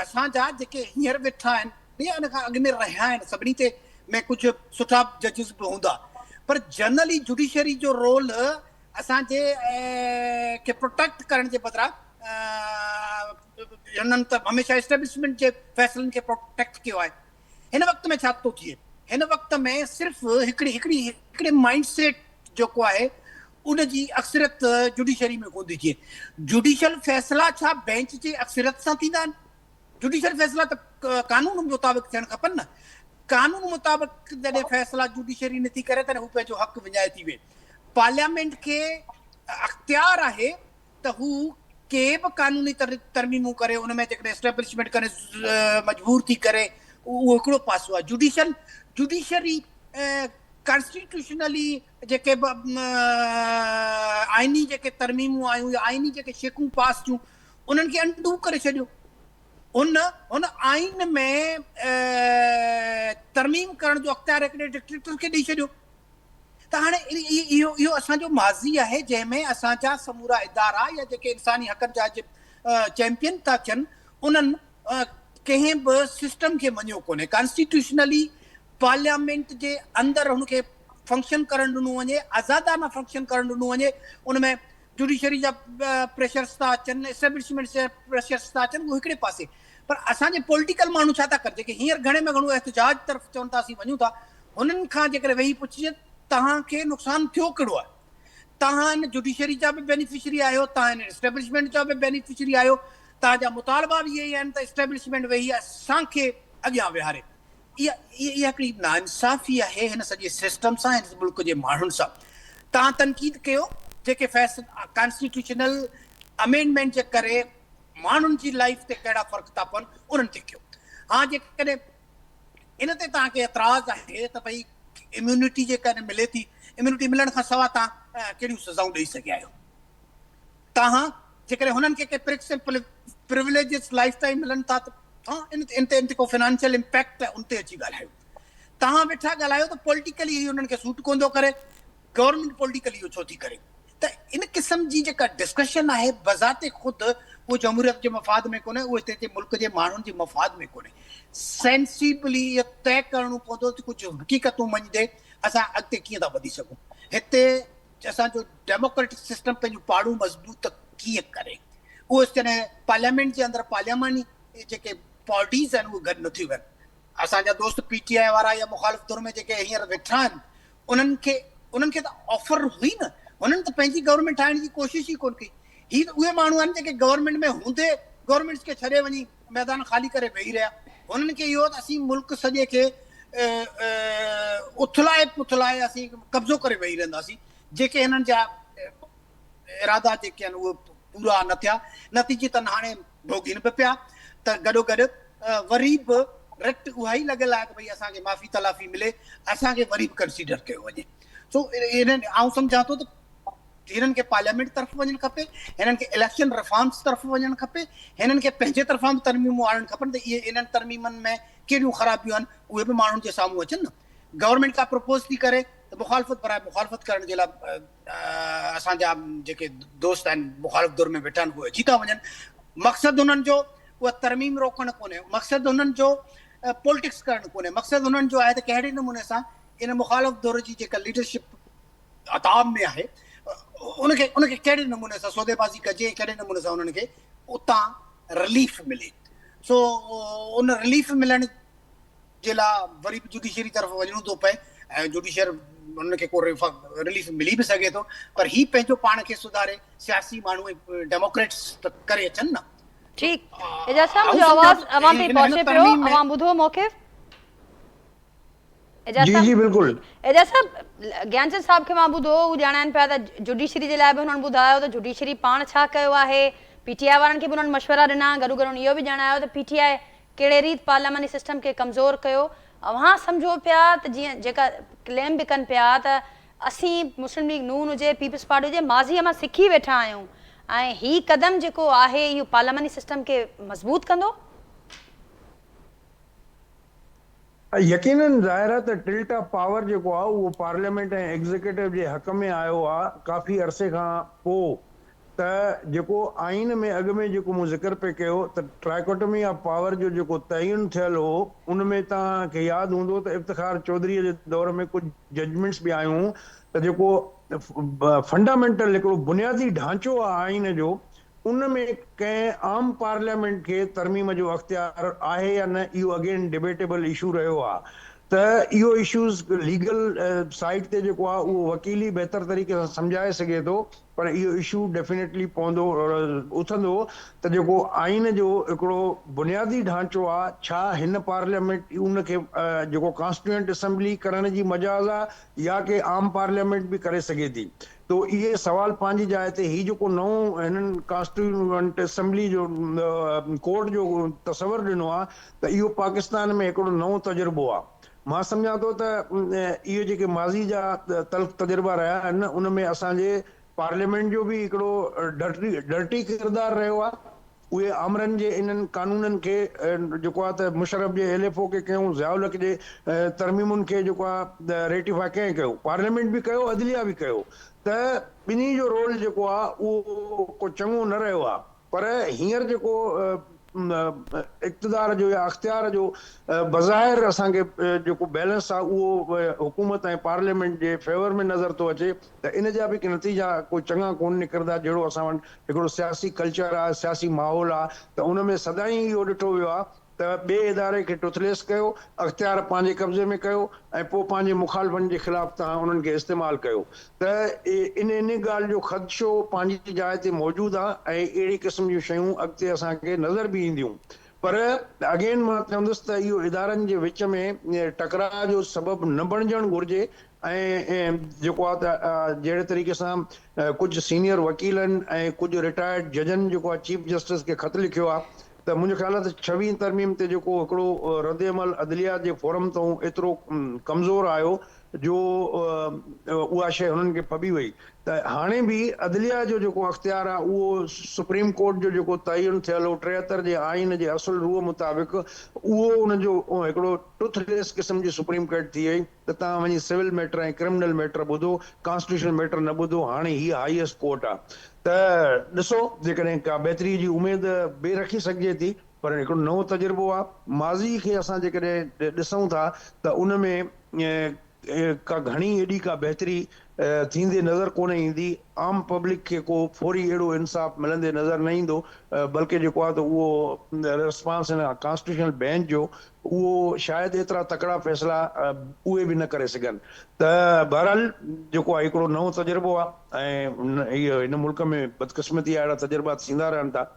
اسان جا جيڪي هينئر ويٺا آهن يا ان کان اڳ ۾ رهيا آهن سڀني تي ۾ ڪجهه سٺا ججز به هوندا پر جنرلي جوڊيشري جو رول اسان جي کي پروٽيڪٽ ڪرڻ جي بدران هنن ته هميشه اسٽيبلشمينٽ جي فيصلن کي پروٽيڪٽ ڪيو آهي هن وقت ۾ ڇا ٿو ٿئي هن وقت ۾ صرف هڪڙي هڪڙي هڪڙي مائنڊ سيٽ جيڪو آهي ان جي اڪثريت جوڊيشري ۾ ڪونه ٿي ٿئي. جوڊيشل فيصلا ڇا بينچ جي اڪثريت سان ٿيندا آهن؟ جوڊيشل فيصلا ته قانون مطابق ٿيڻ کپن نه. قانون مطابق جڏهن فيصلا جوڊيشري نٿي ڪري تڏهن هو پنهنجو حق وڃائي ٿي ويهي. پارليامينٽ کي اختيار آهي ته هو ڪي به قانوني ترميمون ڪري ان ۾ جيڪڏهن اسٽيبلشمينٽ ڪري مجبور ٿي ڪري اهو هڪڙو پاسو آهي. جوڊيشل جوڊيشري ڪانسٽيٽيوشنلي جيڪي به آئيني جيڪي ترميمون آيون يا آئيني جيڪي شقون پاس ٿيون انهن کي انڊو ڪري ڇڏيو. ان هن آئين ۾ ترميم ڪرڻ جو اختيار هڪڙي ڊڪٽيٽر کي ڏئي ڇڏيو ته هاڻي اهو اهو اسان جو ماضي آهي جنهن ۾ اسان جا سمورا ادارا يا جيڪي انساني حقن جا چيمپيئن ٿا ٿين انهن ڪنهن به سسٽم کي مڃيو ڪونهي ڪانسٽيٽيوشنلي پارليامينٽ جي اندر هن کي فنڪشن ڪرڻ ڏنو وڃي، آزادانه فنڪشن ڪرڻ ڏنو وڃي، ان ۾ جوڊيشري جا پريشرس ٿا اچن، اسٽيبلشمينٽ جا پريشرس ٿا اچن، اهو هڪڙي پاسي پر اسان جي پوليٽيڪل ماڻهو ڇا ٿا ڪن جيڪي هينئر گهڻي ۾ گهڻو احتجاج طرف چون ٿا اسين وڃون ٿا، هنن کان جيڪڏهن ويهي پڇجي توهان کي نقصان ٿيو ڪهڙو آهي؟ توهان ان جوڊيشري جا به بينيفشري آهيو، توهان ان اسٽيبلشمينٽ جا به بينيفشري آهيو، توهان جا مطالبا به اهي ئي آهن ته اسٽيبلشمينٽ ويهي اسان کي اڳيان ويهاري. اها اها هڪڙي ناانصافي آهي هن سڄي سسٽم سان هن ملڪ جي ماڻهن سان. توهان تنقيد ڪيو جيڪي فيصلا ڪانسٽيٽيوشنل امينڊمينٽ جي ڪري ماڻهن جي لائيف تي ڪهڙا فرق ٿا پون انهن تي ڪيو. ها جيڪڏهن ان تي توهان کي اعتراض آهي ته ڀئي اميونٽي جيڪڏهن ملي ٿي اميونٽي ملڻ کان سواء توهان ڪهڙيون سزائون ڏئي سگهيا آهيو. توهان جيڪڏهن هنن کي ڪي پرڪس ۽ پريوليجز لائف ٽائيم ملن ٿا ته توهان ان تي ان تي ڪو فنانشل امپيڪٽ ان تي اچي ڳالهايو. توهان ويٺا ڳالهايو ته پوليٽيڪلي هي انهن کي سوٽ ڪونه ٿو ڪري، گورنمينٽ پوليٽيڪلي اهو ڇو ٿي ڪري؟ ته ان قسم جي جيڪا ڊسڪشن آهي بذات خود اهو جمهوريت جي مفاد ۾ ڪونهي، اهو هتي جي ملڪ جي ماڻهن جي مفاد ۾ ڪونهي. سينسيبلي اهو طئي ڪرڻو پوندو ته ڪجهه حقيقتون مڃيندي اسان اڳتي ڪيئن ٿا وڌي سگهون. هتي اسان جو ڊيموڪريٽڪ سسٽم پنهنجون پاڙون مضبوط ڪيئن ڪري اهو جڏهن پارليامينٽ جي اندر پارلياماني جيڪي باڊيز آهن اهي گڏ نٿيون ويهن اسان جا دوست پي ٽي آء وارا يا مخالف ڌر ۾ جيڪي هينئر ويٺا آهن انهن کي انهن کي ته آفر هئي نه هنن ته پنهنجي گورنمينٽ ٺاهڻ جي ڪوشش ئي ڪونه ڪئي هي ته اهي ماڻهو آهن جيڪي گورنمينٽ ۾ هوندي گورنمينٽس کي ڇڏي وڃي ميدان خالي ڪري ويهي رهيا. هنن کي اهو ته اسين ملڪ سڄي کي اٿلائي پٿلائي اسين قبضو ڪري ويهي رهنداسين. جيڪي هنن جا ارادا جيڪي آهن اهي پورا نه ٿيا. نتيجتن هاڻي ڀوڳين به پيا ته گڏوگڏ وري به رٽ اها ئي لڳل آهي ته ڀئي اسان کي معافي تلافي ملي، اسان کي وري به ڪنسيڊر ڪيو وڃي. سو انهن آئون سمجهان ٿو ته هنن کي پارليامينٽ طرف وڃڻ کپي، هنن کي اليڪشن ريفارمز طرف وڃڻ کپي، هنن کي پنهنجي طرفان به ترميمون آڻڻ کپن ته اهي انهن ترميمن ۾ ڪهڙيون خرابيون آهن اهي به ماڻهن جي سامهون اچن نه. گورنمينٽ ڪا پروپوز ٿي ڪري ته مخالفت براء مخالفت ڪرڻ جي لاء اسان جا جيڪي دوست آهن مخالف ڌر ۾ ويٺا آهن اهي اچي ٿا وڃن مقصد انهن جو اها ترميم روڪڻ ڪونهي مقصد انهن جو پولٽڪس ڪرڻ ڪونهي مقصد انهن جو آهي ته ڪهڙي نموني سان ان مخالف ڌر جي جيڪا ليڊرشپ عتاب ۾ آهي ان کي ان کي ڪهڙي نموني سان سوديبازي ڪجي ۽ ڪهڙي نموني سان انهن کي اتان رليف ملي سو ان رليف ملڻ جي لاء وري به جوڊيشري طرف وڃڻو ٿو پئي ۽ جوڊيشر انهن کي ڪو رليف ملي به سگهي ٿو پر هي پنهنجو پاڻ کي سڌاري سياسي ماڻهو ۽ ڊيموڪريٽس ته ڪري اچن نه. ٺيڪ اعجاز صاحب منهنجو آواز اوهان تائين پهچي پيو اوهان ٻڌو موقف اعجاز جي صاحب جي بلڪل. اعجاز صاحب گيانچند صاحب کي مان ٻڌو هو ڄاڻائن پيا ته جوڊيشري جي لاء به هنن ٻڌايو ته جوڊيشري پاڻ ڇا ڪيو آهي پي ٽي آء وارن کي به انهن مشورا ڏنا گڏو گڏ انهن اهو به ڄاڻايو ته پي ٽي آء ڪهڙي ريت پارلياماني سسٽم کي ڪمزور ڪيو، اوهان سمجهو پيا ته جيئن جيڪا ڪليم به ڪن پيا ته اسين مسلم ليگ نون هجي پيپلز پارٽي هجي ماضي مان سکي ويٺا آهيون ۽ هي قدم جيڪو آهي اهو پارلياماني سسٽم کي مضبوط ڪندو؟ يقينن ظاهر آهي ته ٽلٽ آف پاور جيڪو آهي اهو پارليامينٽ ۽ ايگزيڪيٽو جي حق ۾ آيو آهي ڪافي عرصي کان پوء ته جيڪو آئين ۾ اڳ ۾ جيڪو مون ذڪر پئي ڪيو ته ٽرائيڪوٽمي آف پاور جو جيڪو تعين ٿيل هو ان ۾ توهان کي ياد هوندو ته افتخار چوڌريء جي دور ۾ ڪجهه ججمينٽس به آيون ته جيڪو فنڊامينٽل هڪڙو بنيادي ڍانچو آهي آئين جو ان ۾ ڪنهن عام پارليامينٽ کي ترميم جو اختيار آهي يا نه اهو اگين ڊبيٽيبل اشو رهيو آهي ته اهو اشوز ليگل سائيڊ تي جيڪو آهي اهو وڪيل ئي بهتر طريقي سان سمجهائي سگهي ٿو پر اهو اشو ڊيفينيٽلي پوندو اٿندو ته جيڪو آئين جو هڪڙو بنيادي ڍانچو آ ڇا هن پارليامينٽ ان کي جيڪو ڪانسٽيٽوئنٽ اسيمبلي ڪرڻ جي مجاز آ يا ڪي عام پارليامينٽ به ڪري سگهي ٿي تو اهي سوال پنهنجي جاء تي هي جيڪو نئون هنن ڪانسٽيٽوئنٽ اسيمبلي جو ڪورٽ جو تصور ڏنو آ ته اهو پاڪستان ۾ هڪڙو نئون تجربو آ مان سمجهان ٿو ته اهي جيڪي ماضي جا تلخ تجربا رهيا آهن ان ۾ اسان جي پارليامينٽ جو به هڪڙو ڊرٽي ڪردار رهيو آهي. اهي آمرن جي انهن قانونن کي جيڪو آهي ته مشرف جي ايل ايف او کي ڪيون، ضياء الحق جي ترميمن کي جيڪو آهي ريٽيفاء ڪنهن ڪيو؟ پارليامينٽ به ڪيو، عدليه به ڪيو ته ٻنهي جو رول جيڪو آهي اهو ڪو چڱو نه رهيو آهي. پر هينئر جيڪو اقتدار جو يا اختيار جو بظاهر اسان کي جيڪو بيلنس آهي اهو حڪومت ۽ پارليامينٽ جي فيور ۾ نظر ٿو اچي ته ان جا به نتيجا ڪو چڱا ڪونه نڪرندا جهڙو اسان وٽ هڪڙو سياسي ڪلچر آهي سياسي ماحول آهي ته ان ۾ سدائين اهو ڏٺو ويو آهي ته ٻئي اداري کي ٽوٿليس ڪيو، اختيار پنهنجي قبضي ۾ ڪيو ۽ پوء پنهنجي مخالفن جي خلاف توهان انهن کي استعمال ڪيو ته ان ان ڳالهه جو خدشو پنهنجي جاء تي موجود آ ۽ اهڙي قسم جون شيون اڳتي اسان کي نظر به اينديون پر اگين مان چوندس ته اهو ادارن جي وچ ۾ ٽڪراء جو سبب نه بڻجڻ گهرجي ۽ جيڪو آ ته جهڙي طريقي سان ڪجهه سينيئر وڪيلن ۽ ڪجهه رٽائرڊ ججن جيڪو آ چيف جسٽس کي خط لکيو آ ته منهنجو خيال آهي ته ڇويهين ترميم تي جيڪو هڪڙو ردعمل عدليه جي فورم تئون ايترو ڪمزور آيو جو اها شيء هنن کي ڦٻي وئي ته هاڻي به عدليه جو جيڪو اختيار آهي اهو سپريم ڪورٽ جو جيڪو تعين ٿيل هو 73 جي آئين جي اصل روح مطابق اهو ان جو هڪڙو ٽوٿ ليس قسم جي سپريم ڪورٽ ٿي وئي ته توهان وڃي سول ميٽر ۽ ڪرمنل ميٽر ٻڌو، ڪانسٽيٽيوشنل ميٽر نه ٻڌو، هاڻي هيء هائيسٽ ڪورٽ آ ته ڏسو جيڪڏهن ڪا بهتري جي اميد به رکي سگهجي ٿي پر هڪڙو نئون تجربو آ، ماضي کي اسان جيڪڏهن ڏسون ٿا ته ان ۾ ڪا گهڻي ايڏي ڪا بهتري ٿيندي نظر ڪونه ايندي، عام پبلڪ کي ڪو فوري اهڙو انصاف ملندي نظر نه ايندو بلڪه جيڪو آ ته اهو رسپانس هن ڪانسٽيٽيوشنل بينچ جو اهو شايد ايترا تڪڙا فيصلا اهي به نه ڪري سگهن ته بهرحال جيڪو آهي هڪڙو نئون تجربو آهي ۽ هي هن ملڪ ۾ بدقسمتي آهي اهڙا تجربا ٿيندا رهن ٿا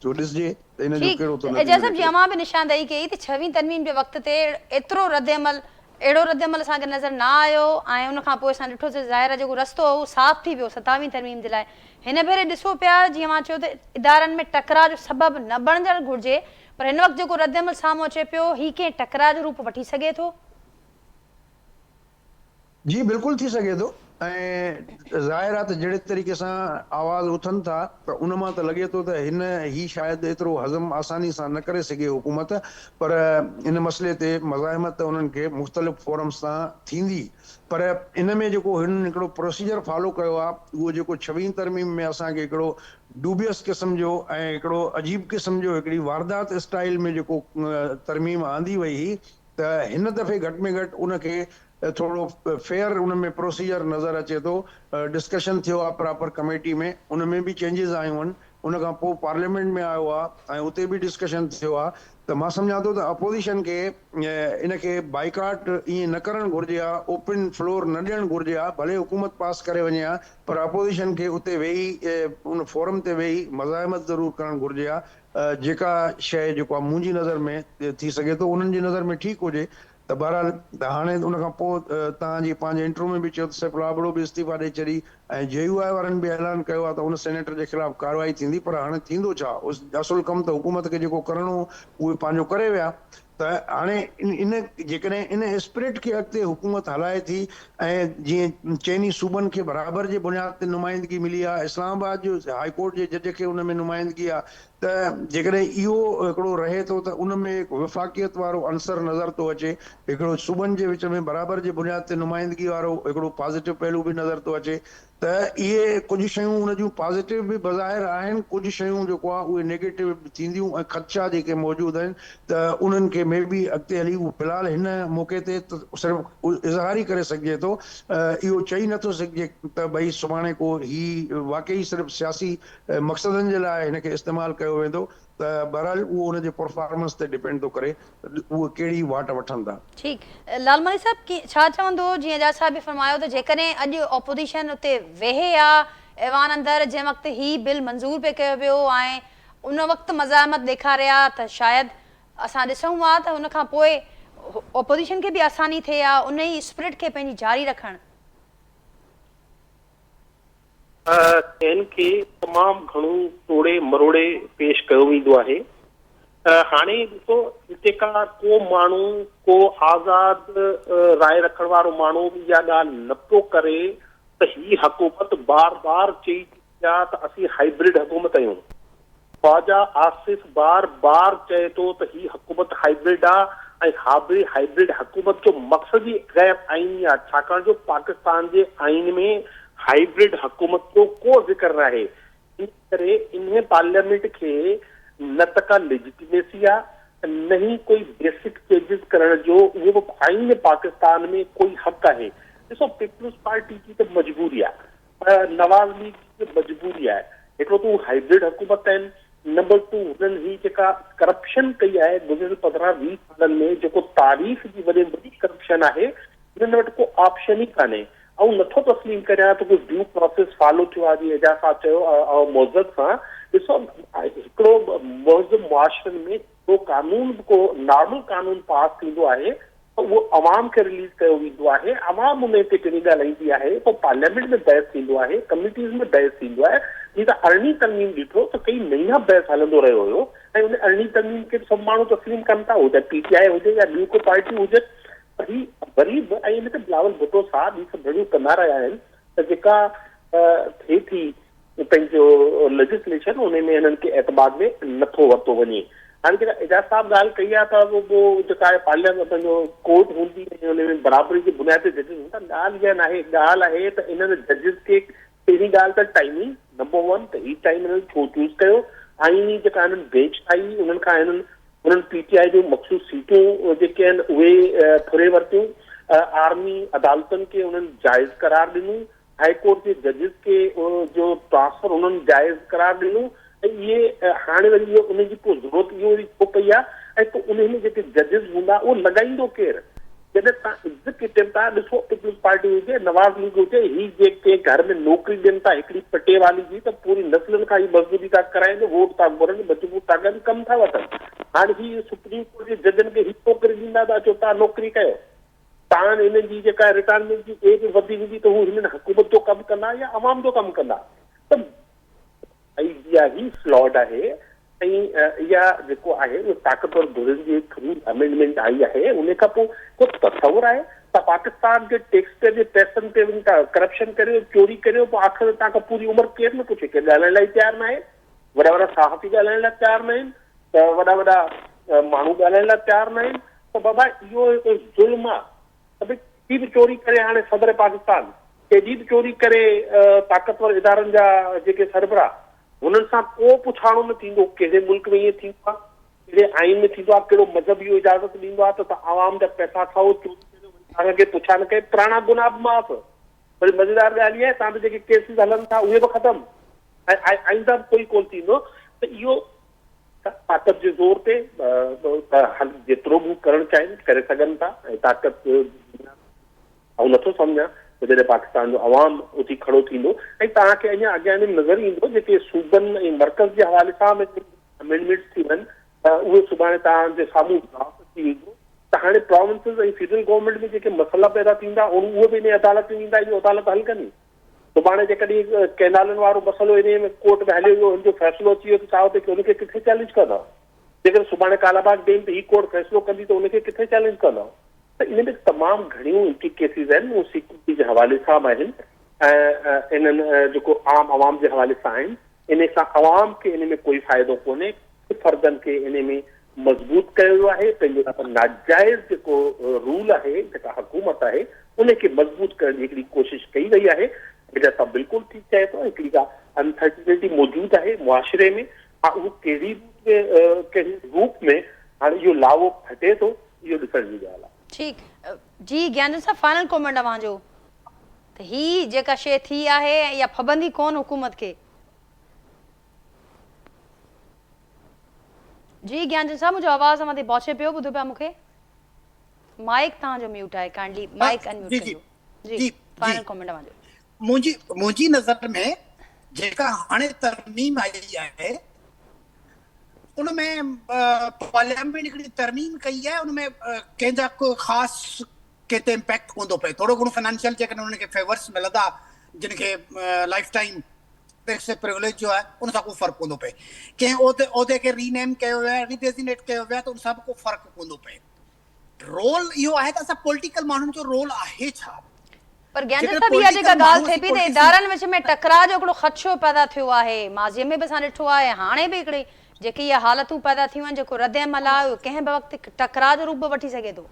سو ڏسجي ته ان جو ٺيڪ ڪهڙو ٿو اعجاز نتيجو صاحب جي نڪري. اوهان به نشاندهي ڪئي ته ڇويهين ترميم جي وقت تي ايترو ردعمل اهڙو ردعمل اسان کي نظر نه آيو ۽ ان کان پوء اسان ڏٺو ته ظاهر آهي جيڪو رستو هو اهو صاف ٿي ويو ستاويهين ترميم جي لاء هن ڀيري ڏسو پيا جيئن اوهان چيو ته ادارن ۾ ٽڪراء جو سبب نه بڻجڻ گهرجي پر هن وقت جيڪو ردعمل سامهون اچي پيو، هي ڪنهن ٽڪراء جو روپ وٺي سگهي ٿو؟ جي بلڪل ٿي سگهي ٿو. ۽ ظاهر آ ته جهڙي طريقي سان آواز اٿن ٿا ته ان مان ته لڳي ٿو ته هن هي شايد ايترو هضم آساني سان نه ڪري سگهي حڪومت پر ان مسئلي تي مزاحمت ته انهن کي مختلف فورمز تان ٿيندي پر ان ۾ جيڪو هنن هڪڙو پروسيجر فالو ڪيو آ اهو جيڪو ڇويهين ترميم ۾ اسان کي هڪڙو ڊوبيس قسم جو ۽ هڪڙو عجيب قسم جو هڪڙي واردات اسٽائيل ۾ جيڪو ترميم آندي وئي هئي ته هن دفعي گهٽ ۾ گهٽ ان کي ٿورو فيئر ان ۾ پروسيجر نظر اچي ٿو، ڊسڪشن ٿيو آ پراپر ڪميٽي ۾ ان ۾ به چينجز آيون آهن، ان کان پوء پارليامينٽ ۾ آيو آ ۽ اتي به ڊسڪشن ٿيو آ ته مان سمجهان ٿو ته اپوزيشن کي ان کي بائيڪاٽ ائين نه ڪرڻ گهرجي ها، اوپن فلور نه ڏيڻ گهرجي ها، ڀلي حڪومت پاس ڪري وڃي ها پر اپوزيشن کي اتي ويهي ان فورم تي ويهي مزاحمت ضرور ڪرڻ گهرجي ها، جيڪا شيء جيڪو آ منهنجي نظر ۾ ٿي سگهي ٿو انهن جي نظر ۾ ٺيڪ هجي ته بهرحال ته هاڻي ان کان پوء توهان جي پنهنجي انٽرويو ۾ به چيو ته سيف الله ابڙو به استعيفا ڏئي ڇڏي ۽ جي يو آء وارن به اعلان ڪيو آهي ته ان سينيٽر جي خلاف ڪارروائي ٿيندي پر هاڻي ٿيندو ڇا؟ اصل ڪم ته حڪومت کي جيڪو ڪرڻو هو اهي پنهنجو ڪري ويا ته هاڻي ان جيڪڏهن ان اسپرٽ کي اڳتي حڪومت هلائي ٿي ۽ جيئن چئني صوبن کي برابر جي بنياد تي نمائندگي ملي آهي اسلام آباد جو هائي ڪورٽ جي جج کي ان ۾ نمائندگي آهي ته جيڪڏهن اهو هڪڙو رهي ٿو ته ان ۾ هڪ وفاقيت وارو عنصر نظر ٿو اچي، هڪڙو صوبن جي وچ ۾ برابر جي بنياد تي نمائندگي وارو هڪڙو پازيٽو پهلو به نظر ٿو اچي ته اهي ڪجهه شيون ان جون پازيٽو به بظاهر آهن، ڪجهه شيون جيڪو آهي اهي نيگيٽو به ٿينديون ۽ خدشا جيڪي موجود آهن ته انهن کي مي بي اڳتي هلي اهو في الحال هن موقعي تي ته صرف اظهار ئي ڪري سگهجي ٿو اهو چئي نٿو سگهجي ته ڀئي سڀاڻي ڪو هي واقعي صرف سياسي مقصدن جي لاء هن کي استعمال ڪيو ويندو ته بهرحال اهو ان جي پرفارمنس تي ڊپينڊ ٿو ڪري ته اهي ڪهڙي واٽ وٺن ٿا. ٺيڪ لال مري صاحب ڇا چوندو جيئن اعجاز صاحب به فرمايو ته جيڪڏهن اڄ اپوزيشن اتي ويهي ها ايوان اندر جنهن وقت هي بل منظور پئي ڪيو ويو ۽ ان وقت مزاحمت ڏيکاري ها ته شايد اسان ڏسون ها ته ان کان پوء اپوزيشن کي به آساني ٿئي ها انهي اسپرٽ کي پنهنجي جاري رکڻ. شين کي تمام گهڻو ٽوڙي مروڙي پيش ڪيو ويندو آهي ته هاڻي ڏسو هتي ڪا ڪو ماڻهو ڪو آزاد راء رکڻ وارو ماڻهو به اها ڳالهه نه پيو ڪري ته هي حڪومت بار بار چئي چڪي آهي ته اسين هائبرڊ حڪومت آهيون. خواجا آصف بار بار چئي ٿو ته هي حڪومت هائبرڊ آ ۽ هائبرڊ حڪومت جو مقصد ئي غير آئيني آ ڇاڪاڻ جو پاڪستان جي آئين ۾ هائبرڊ حڪومت جو ڪو ذڪر ناهي ان ڪري انهي پارليامينٽ کي نه ته ڪا ليجيٽيميسي آ نه ئي ڪوئي بيسڪ چينجز ڪرڻ جو اهو به آئين پاڪستان ۾ ڪوئي حق آهي ڏسو پيپلز پارٽي جي ته مجبوري آ پر نواز ليگ جي به مجبوري آهي. هڪڙو ته هو هائبرڊ حڪومت آهن، نمبر ٽو هنن هي جيڪا ڪرپشن ڪئي آهي گذريل 15 20 سالن ۾ جيڪو تاريخ جي وڏي ۾ وڏي ڪرپشن آهي هنن وٽ ڪو آپشن ئي ڪانهي. آئون نٿو تسليم ڪريان ته ڪو ڊيو پراسيس فالو ٿيو آهي جيئن اعجاز صاحب چيو آئون مهذب سان ڏسو هڪڙو مهذب معاشرن ۾ ڪو قانون به ڪو نارمل قانون پاس ٿيندو آهي ته اهو عوام کي رليز ڪيو ويندو آهي، عوام انهي تي پهرين ڳالهائيندي آهي، پوء پارليامينٽ ۾ بحث ٿيندو آهي، ڪميٽيز ۾ بحث ٿيندو آهي، جيئن ته ارڙهين ترميم ڏٺو ته ڪئي مهينا بحث هلندو رهيو هيو ۽ ان ارڙهين ترميم کي به سڀ ماڻهو تسليم ڪن ٿا، اهو چاهي پي ٽي آء هجي يا ٻيون ڪو پارٽيون هجن پر هي وري به ۽ ان تي بلاول ڀٽو صاحب هي سڀ رڙيون ڪندا رهيا آهن ته جيڪا ٿئي ٿي پنهنجو ليجسليشن انهي ۾ هنن کي اعتماد ۾ نٿو ورتو وڃي. هاڻي جيڪا اعجاز صاحب ڳالهه ڪئي آهي ته اهو جيڪا آهي پارليامينٽ پنهنجو ڪورٽ هوندي ۽ ان ۾ برابري جي بنياد تي ججز هوندا ڳالهه اها ناهي ڳالهه آهي ته انهن ججز کي پهرين ڳالهه ته ٽائمنگ نمبر ون ته هي ٽائيم هنن ڇو چوز ڪيو آئيني جيڪا هنن بينچ ٺاهي انهن کان هنن انهن پي ٽي آء جون مخصوص سيٽون جيڪي آهن اهي ڦري ورتيون آرمي عدالتن کي انهن جائز قرار ڏنو هائي ڪورٽ جي ججز کي جو ٽرانسفر انهن جائز قرار ڏنو ۽ اهي هاڻي وري اهو انهن جي پوء ضرورت اهو وري ڇو پئي آهي ۽ پوء انهي ۾ جيڪي ججز هوندا اهو لڳائيندو ڪير جڏهن توهان ايگزيڪيوٽو ٿا ڏسو پيپلز پارٽي هجي نواز ليگ هجي هي جيڪي گهر ۾ نوڪري ڏين ٿا هڪڙي پٽيوالي جي ته پوري نسلن کان هي مزدوري ٿا ڪرائين ووٽ ٿا گهرن مجبور ٿا ڪن ڪم ٿا وٺن هاڻي هي سپريم ڪورٽ جي ججن کي هي نوڪري ڏيندا ته اچو توهان نوڪري ڪيو تان هنن جي جيڪا رٽائرمينٽ جي ايج وڌي ويندي ته هو هنن حڪومت جو ڪم ڪندا يا عوام جو ڪم ڪندا ته آئيڊيا ئي فلاڊ آهي ۽ اها جيڪو آهي اهو طاقتور ڌرين جي ٿرو امينڊمينٽ آئي آهي ان کان پوء ڪو تصور آهي توهان پاڪستان جي ٽيڪس پيئر جي پئسن تي وڃي ٿا ڪرپشن ڪريو، چوري ڪريو، پوء آخر ۾ توهان کان پوري عمر ڪير نه پڇي، ڪير ڳالهائڻ لاء ئي تيار ناهي، وڏا وڏا صحافي ڳالهائڻ لاء تيار ناهن ته وڏا وڏا ماڻهو ڳالهائڻ لاء تيار ناهن ته بابا اهو هڪ ظلم آ ته ڀئي ڪيڏي به چوري ڪري هاڻي صدر پاڪستان ڪيڏي به چوري ڪري طاقتور ادارن جا جيڪي سربراهه هنن سان ڪو پڇاڻو نه ٿيندو، ڪهڙي ملڪ ۾ ائين ٿيندو آ، ڪهڙي آئين ۾ ٿيندو آ، ڪهڙو مذهب اهو اجازت ڏيندو آ ته توهان عوام جا پئسا کائو، چوري ڪريو وري توهان کان ڪير پڇا نه ڪري، پراڻا گناهه به معاف. وري مزيدار ڳالهه اها آهي توهان تي جيڪي ڪيسز هلن ٿا اهي به ختم ۽ آئنده به ڪوئي ڪونه ٿيندو ته اهو طاقت جي زور تي جيترو به هو ڪرڻ چاهين ڪري سگهن ٿا ۽ طاقت آئون نٿو سمجهان ته جڏهن پاڪستان جو عوام اٿي کڙو ٿيندو ۽ توهان کي اڃا اڳيان به نظر ايندو جيڪي صوبن ۽ مرڪز جي حوالي سان به امينڊمينٽس ٿيون آهن ته اهي سڀاڻي توهان جي سامهون ڊرافٽ اچي ويندو ته هاڻي پراونسز ۽ فيڊرل گورنمينٽ ۾ جيڪي مسئلا پيدا ٿيندا اهي به انهي عدالت ۾ ويندا اهو عدالت حل ڪندي سڀاڻي جيڪڏهن ڪئنالن وارو مسئلو انهي ۾ ڪورٽ ۾ هليو ويو هن جو فيصلو اچي ويو ته توهان اتي ان کي ڪٿي چئلينج ڪندؤ جيڪڏهن سڀاڻي ڪالاباغ ڊيم تي هي ڪورٽ فيصلو ڪندي ته ان کي ڪٿي چئلينج ڪندؤ؟ ته ان ۾ تمام گهڻيون انٽريڪيسيز آهن، اهي سيڪيورٽي جي حوالي سان به آهن ۽ انهن جيڪو عام عوام جي حوالي سان آهن، انهي سان عوام کي ان ۾ ڪوئي فائدو ڪونهي، ڪجهه فردن کي انهي ۾ مضبوط ڪيو ويو آهي، پنهنجو ناجائز جيڪو رول آهي، جيڪا حڪومت آهي، ان کي مضبوط ڪرڻ جي هڪڙي ڪوشش ڪئي وئي آهي، جا صاحب بلڪل ٺيڪ چئي ٿو، هڪڙي ڪا انسرٽينٽي موجود آهي معاشري ۾، ها اهو ڪهڙي روپ ۾ ڪهڙي روپ ۾ هاڻي اهو لاوو ڦٽي ٿو اهو ڏسڻ جي ڳالهه آهي. ٺيڪ جي گيانچند صاحب فائنل ڪومينٽ اوهان جو ته هي جيڪا شيء ٿي آهي ۽ اها ڦٻندي ڪون حڪومت کي. جي گيانچند صاحب منهنجو آواز اوهان تائين پهچي پيو ٻڌو پيا مون کي مائيڪ توهان جو ميوٽ آهي ڪائنڊلي مائيڪ ان ميوٽ ڪجو جي فائنل ڪومينٽ اوهان جو. منهنجي منهنجي نظر ۾ جيڪا هاڻي ترميم آئي آهي ان ۾ پارليامينٽ هڪڙي ترميم ڪئي آهي ان ۾ ڪنهن جا ڪو خاص ڪنهن تي امپيڪٽ ڪونه ٿو پئي ٿورو گهڻو فنانشل جيڪڏهن انهن کي فيورس ملندا جن کي لائف ٽائيم ٽيڪس پريوليج جو آهي ان سان ڪو فرق ڪونه ٿو پئي ڪنهن عهدي عهدي کي ري نيم ڪيو ويو آهي ري ڊيزينيٽ ڪيو ويو آهي ته ان سان به ڪو فرق ڪونه ٿو پئي رول اهو آهي ته اسان پوليٽيڪل ماڻهن جو رول آهي ڇا؟ پر گيانچند صاحب اها جيڪا ڳالهه ٿئي پئي ته ادارن وچ ۾ ٽڪراء جو هڪڙو خدشو پيدا ٿيو آهي ماضي ۾ به اسان ڏٺو آهي هاڻي به هڪڙي جيڪي اها حالتون پيدا ٿيون آهن جيڪو رد عمل آهي اهو ڪنهن به وقت ٽڪراء جو روپ به وٺي سگهي ٿو.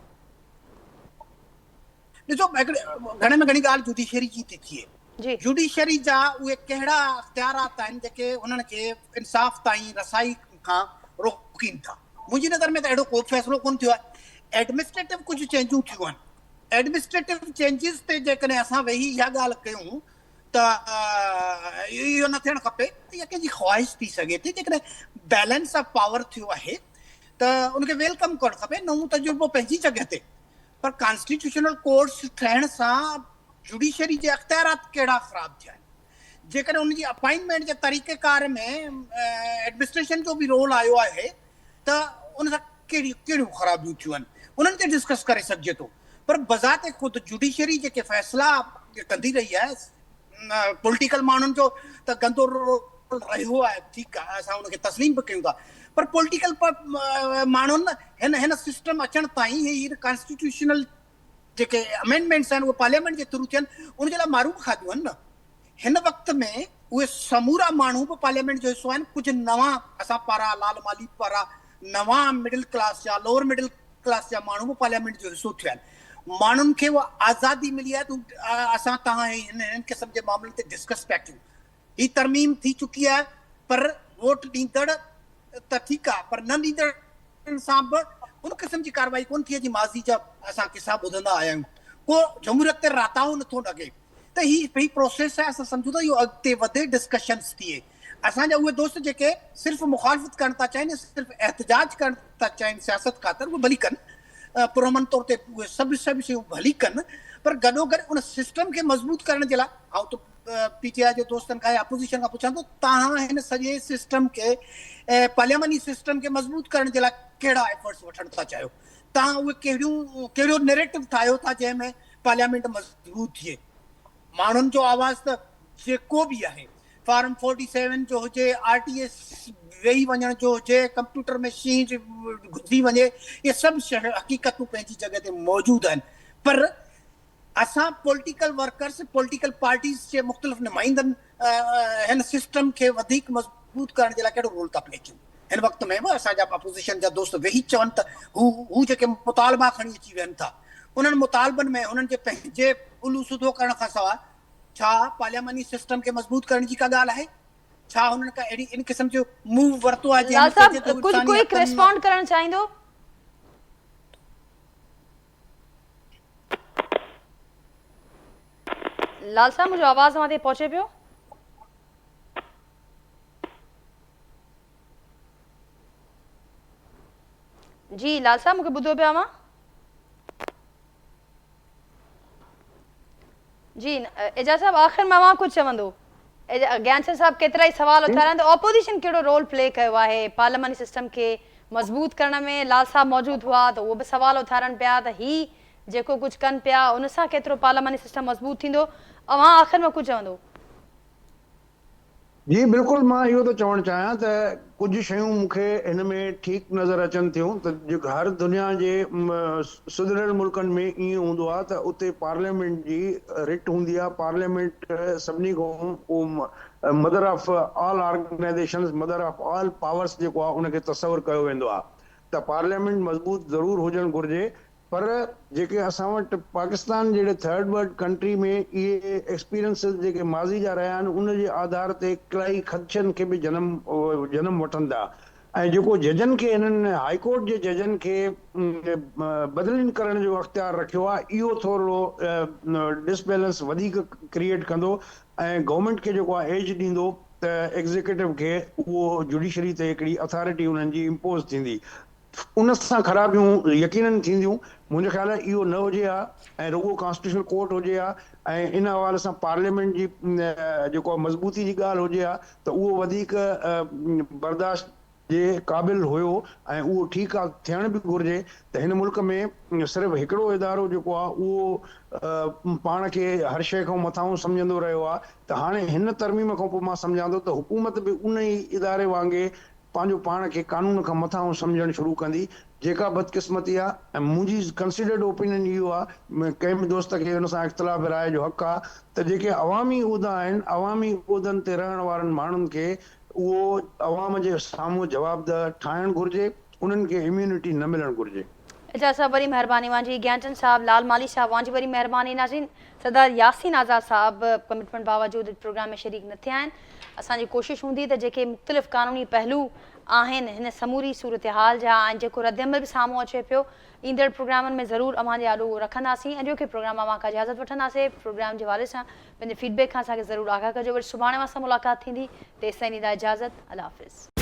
ڏسو هڪڙي گهڻي ۾ گهڻي ڳالهه جوڊيشري جي ٿي ٿئي جوڊيشري جا اهي ڪهڙا اختيارات آهن جيڪي انهن کي انصاف تائين رسائي کان روڪين ٿا منهنجي نظر ۾ ته اهڙو ڪو به فيصلو ڪونه ٿيو آهي ايڊمنسٽريٽو ڪجهه چينجون ٿيون آهن ايڊمنسٽريٽو چينجز تي جيڪڏهن اسان ويهي اها ڳالهه ڪيون ته اهو نه ٿيڻ کپي اها ڪنهن جي خواهش ٿي سگهي ٿي جيڪڏهن بيلنس آف پاور ٿيو آهي ته ان کي welcome ڪرڻ کپي نئون تجربو پنهنجي جڳهه تي پر ڪانسٽيٽيوشنل ڪورٽس ٺهڻ سان جوڊيشري جي اختيارات ڪهڙا خراب ٿيا آهن؟ جيڪڏهن ان جي اپائنٽمينٽ جي طريقيڪار ۾ ايڊمنسٽريشن جو به رول آيو آهي ته ان سان ڪهڙيون ڪهڙيون خرابيون ٿيون آهن انهن تي ڊسڪس ڪري سگهجي ٿو پر بذات خود جوڊيشري جيڪي فيصلا ڪندي رهي آهي پوليٽيڪل ماڻهن جو ته گندو رول رهيو آهي ٺيڪ آهي اسان ان کي تسليم به ڪيون ٿا پر پوليٽيڪل ماڻهن هن هن سسٽم اچڻ تائين هي ڪانسٽيٽيوشنل جيڪي امينڊمينٽس آهن اهي پارليامينٽ جي ٿرو ٿين ان جي لاء مارون به کاڌيون آهن نه هن وقت ۾ اهي سمورا ماڻهو به پارليامينٽ جو حصو آهن ڪجهه نوان اسان پارا لال مالي پارا نوان مڊل ڪلاس جا لوئر مڊل ڪلاس جا ماڻهو به پارليامينٽ جو حصو ٿيا آهن ماڻهن کي اها آزادي ملي آهي ته اسان توهان هن هن قسم جي معاملن تي ڊسڪس پيا ڪيون هي ترميم ٿي چڪي آهي پر ووٽ ڏيندڙ ته ٺيڪ آهي پر نه ڏيندڙن سان به ان قسم جي ڪارروائي ڪونه ٿي جي ماضي جا اسان قصا ٻڌندا آيا آهيون ڪو جمهوريت تي راتاهو نٿو لڳي ته هي هي پروسيس آهي اسان سمجهون ٿا اهو اڳتي وڌي ڊسڪشنس ٿئي اسان جا اهي دوست جيڪي صرف مخالفت ڪرڻ ٿا چاهين يا صرف احتجاج ڪرڻ ٿا چاهين سياست خاطر اهي ڀلي ڪن پرامن طور تي اهي سڀ سڀ شيون ڀلي ڪن پر گڏو گڏ ان سسٽم کي مضبوط ڪرڻ جي لاء آئون ته پي ٽي آء جي دوستن کان يا اپوزيشن کان پڇان ٿو توهان هن سڄي سسٽم کي پارلياماني سسٽم کي مضبوط ڪرڻ جي لاء ڪهڙا ايفرٽس وٺڻ ٿا چاهيو توهان اهي ڪهڙيون ڪهڙو نيريٽو ٺاهيو ٿا جنهن ۾ پارليامينٽ مضبوط ٿئي ماڻهن جو آواز ته جيڪو به آهي فارم فورٽي سيون جو هجي، آر ٽي ايس ويهي وڃڻ جو هجي، ڪمپيوٽر ۾ شينهن جي گهسي وڃي، اهي سڀ حقيقتون پنهنجي جڳهه تي موجود آهن پر اسان پوليٽيڪل ورڪرز، پوليٽيڪل پارٽيز جي مختلف نمائندن هن سسٽم کي وڌيڪ مضبوط ڪرڻ جي لاء ڪهڙو رول ٿا پلي ڪيون؟ هن وقت ۾ به اسان جا اپوزيشن جا دوست ويهي چون ته هو هو جيڪي مطالبا کڻي اچي ويهن ٿا انهن مطالبن ۾ هنن جي پنهنجي الو سڌو ڪرڻ کان سواء ڇا پارلياماني سسٽم کي مضبوط ڪرڻ جي ڪا ڳالهه آهي؟ ڇا هنن ڪا اهڙي ان قسم جو موو ورتو آهي لال جنهن ۾ صاحب چئجي ته ڪجهه انساني ڪوئڪ حقن ريسپونڊ ڪرڻ چاهيندو؟ لال صاحب منهنجو آواز اوهان تائين پهچي پيو؟ جي لال صاحب مونکي ٻڌو پيا اوهان؟ جي اعجاز صاحب آخر ۾ اوهان ڪجهه چوندو گيانچند صاحب ڪيترا ئي سوال اٿاريا آهن ته اپوزيشن ڪهڙو رول پلي ڪيو آهي پارلياماني سسٽم کي مضبوط ڪرڻ ۾ لال صاحب موجود هئا ته اهو به سوال اٿارن پيا ته هي جيڪو ڪجهه ڪن پيا ان سان ڪيترو پارلياماني سسٽم مضبوط ٿيندو اوهان آخر ۾ ڪجهه چوندو. جي بلڪل مان اهو ٿو چوڻ چاهيان ته ڪجهه شيون مون کي هن ۾ ٺيڪ نظر اچن ٿيون ته جيڪو هر دنيا جي سڌريل ملڪن ۾ ائين هوندو آهي ته اتي پارليامينٽ جي رٽ هوندي آهي پارليامينٽ سڀني کان اهو mother of all organisations mother of all powers جيڪو آهي ان کي تصور ڪيو ويندو آهي ته پارليامينٽ مضبوط ضرور هجڻ گهرجي پر جيڪي اسان وٽ پاڪستان جهڙي ٿرڊ ورلڊ ڪنٽري ۾ اهي ايڪسپيرينسز جيڪي ماضي جا رهيا آهن ان جي آڌار تي ڪلائي خدشن کي به جنم جنم وٺن ٿا ۽ جيڪو ججن کي هنن هائي ڪورٽ جي ججن کي بدلين ڪرڻ جو اختيار رکيو آهي اهو ٿورڙو ڊس بيلنس وڌيڪ ڪريئيٽ ڪندو ۽ گورنمينٽ کي جيڪو آهي ايج ڏيندو ته ايگزيڪيوٽو کي اهو جوڊيشري تي هڪڙي اٿارٽي انهن جي امپوز ٿيندي ان سان خرابيون يقينن ٿينديون، منهنجي خيال ۾ اهو نه هجي ها ۽ رڳو ڪانسٽيٽيوشنل ڪورٽ هجي ها ۽ ان حوالي سان پارليامينٽ جي جيڪو آهي مضبوطي جي ڳالهه هجي ها ته اهو وڌيڪ برداشت جي قابل هيو ۽ اهو ٺيڪ آهي ٿيڻ به گهرجي ته هن ملڪ ۾ صرف هڪڙو ادارو جيڪو آهي اهو پاڻ کي هر شيء کان مٿانهون سمجهندو رهيو آهي ته هاڻي هن ترميم کان پوء مان سمجهان ٿو ته حڪومت به ان ئي اداري وانگي پنهنجو پاڻ کي قانون کان مٿانهون سمجهڻ شروع ڪندي جيڪا بدقسمتي آ ۽ منهنجي ڪنسيڊرڊ اوپينين اهو آ ڪنهن به دوست کي ان سان اختلاف راء جو حق آ ته جيڪي عوامي عهدا آهن عوامي عهدن تي رهڻ وارن ماڻهن کي اهو عوام جي سامهون جوابده ٺاهڻ گهرجي انهن کي اميونٽي نه ملڻ گهرجي. اعجاز صاحب وڏي مهرباني اوهان جي گيانچند صاحب لال مالهي صاحب اوهان جي وڏي مهرباني ناظرين سردار ياسين آزاد صاحب ڪمٽمينٽ باوجود پروگرام ۾ شريڪ نه ٿيا آهن اسان جي ڪوشش هوندي ته جيڪي مختلف قانوني پهلو آهن هن سموري صورتحال جا ۽ جيڪو ردعمل به سامهون اچي پيو ايندڙ پروگرامن ۾ ضرور اوهان جي آڏو اهو رکنداسين اڄوڪي پروگرام اوهان کان اجازت وٺنداسين پروگرام جي حوالي سان پنهنجي فيڊ بيڪ کان اسان کي ضرور آگاهه ڪجو وري سڀاڻي اوهان سان ملاقات ٿيندي تيستائين ڏيندا اجازت الله حافظ.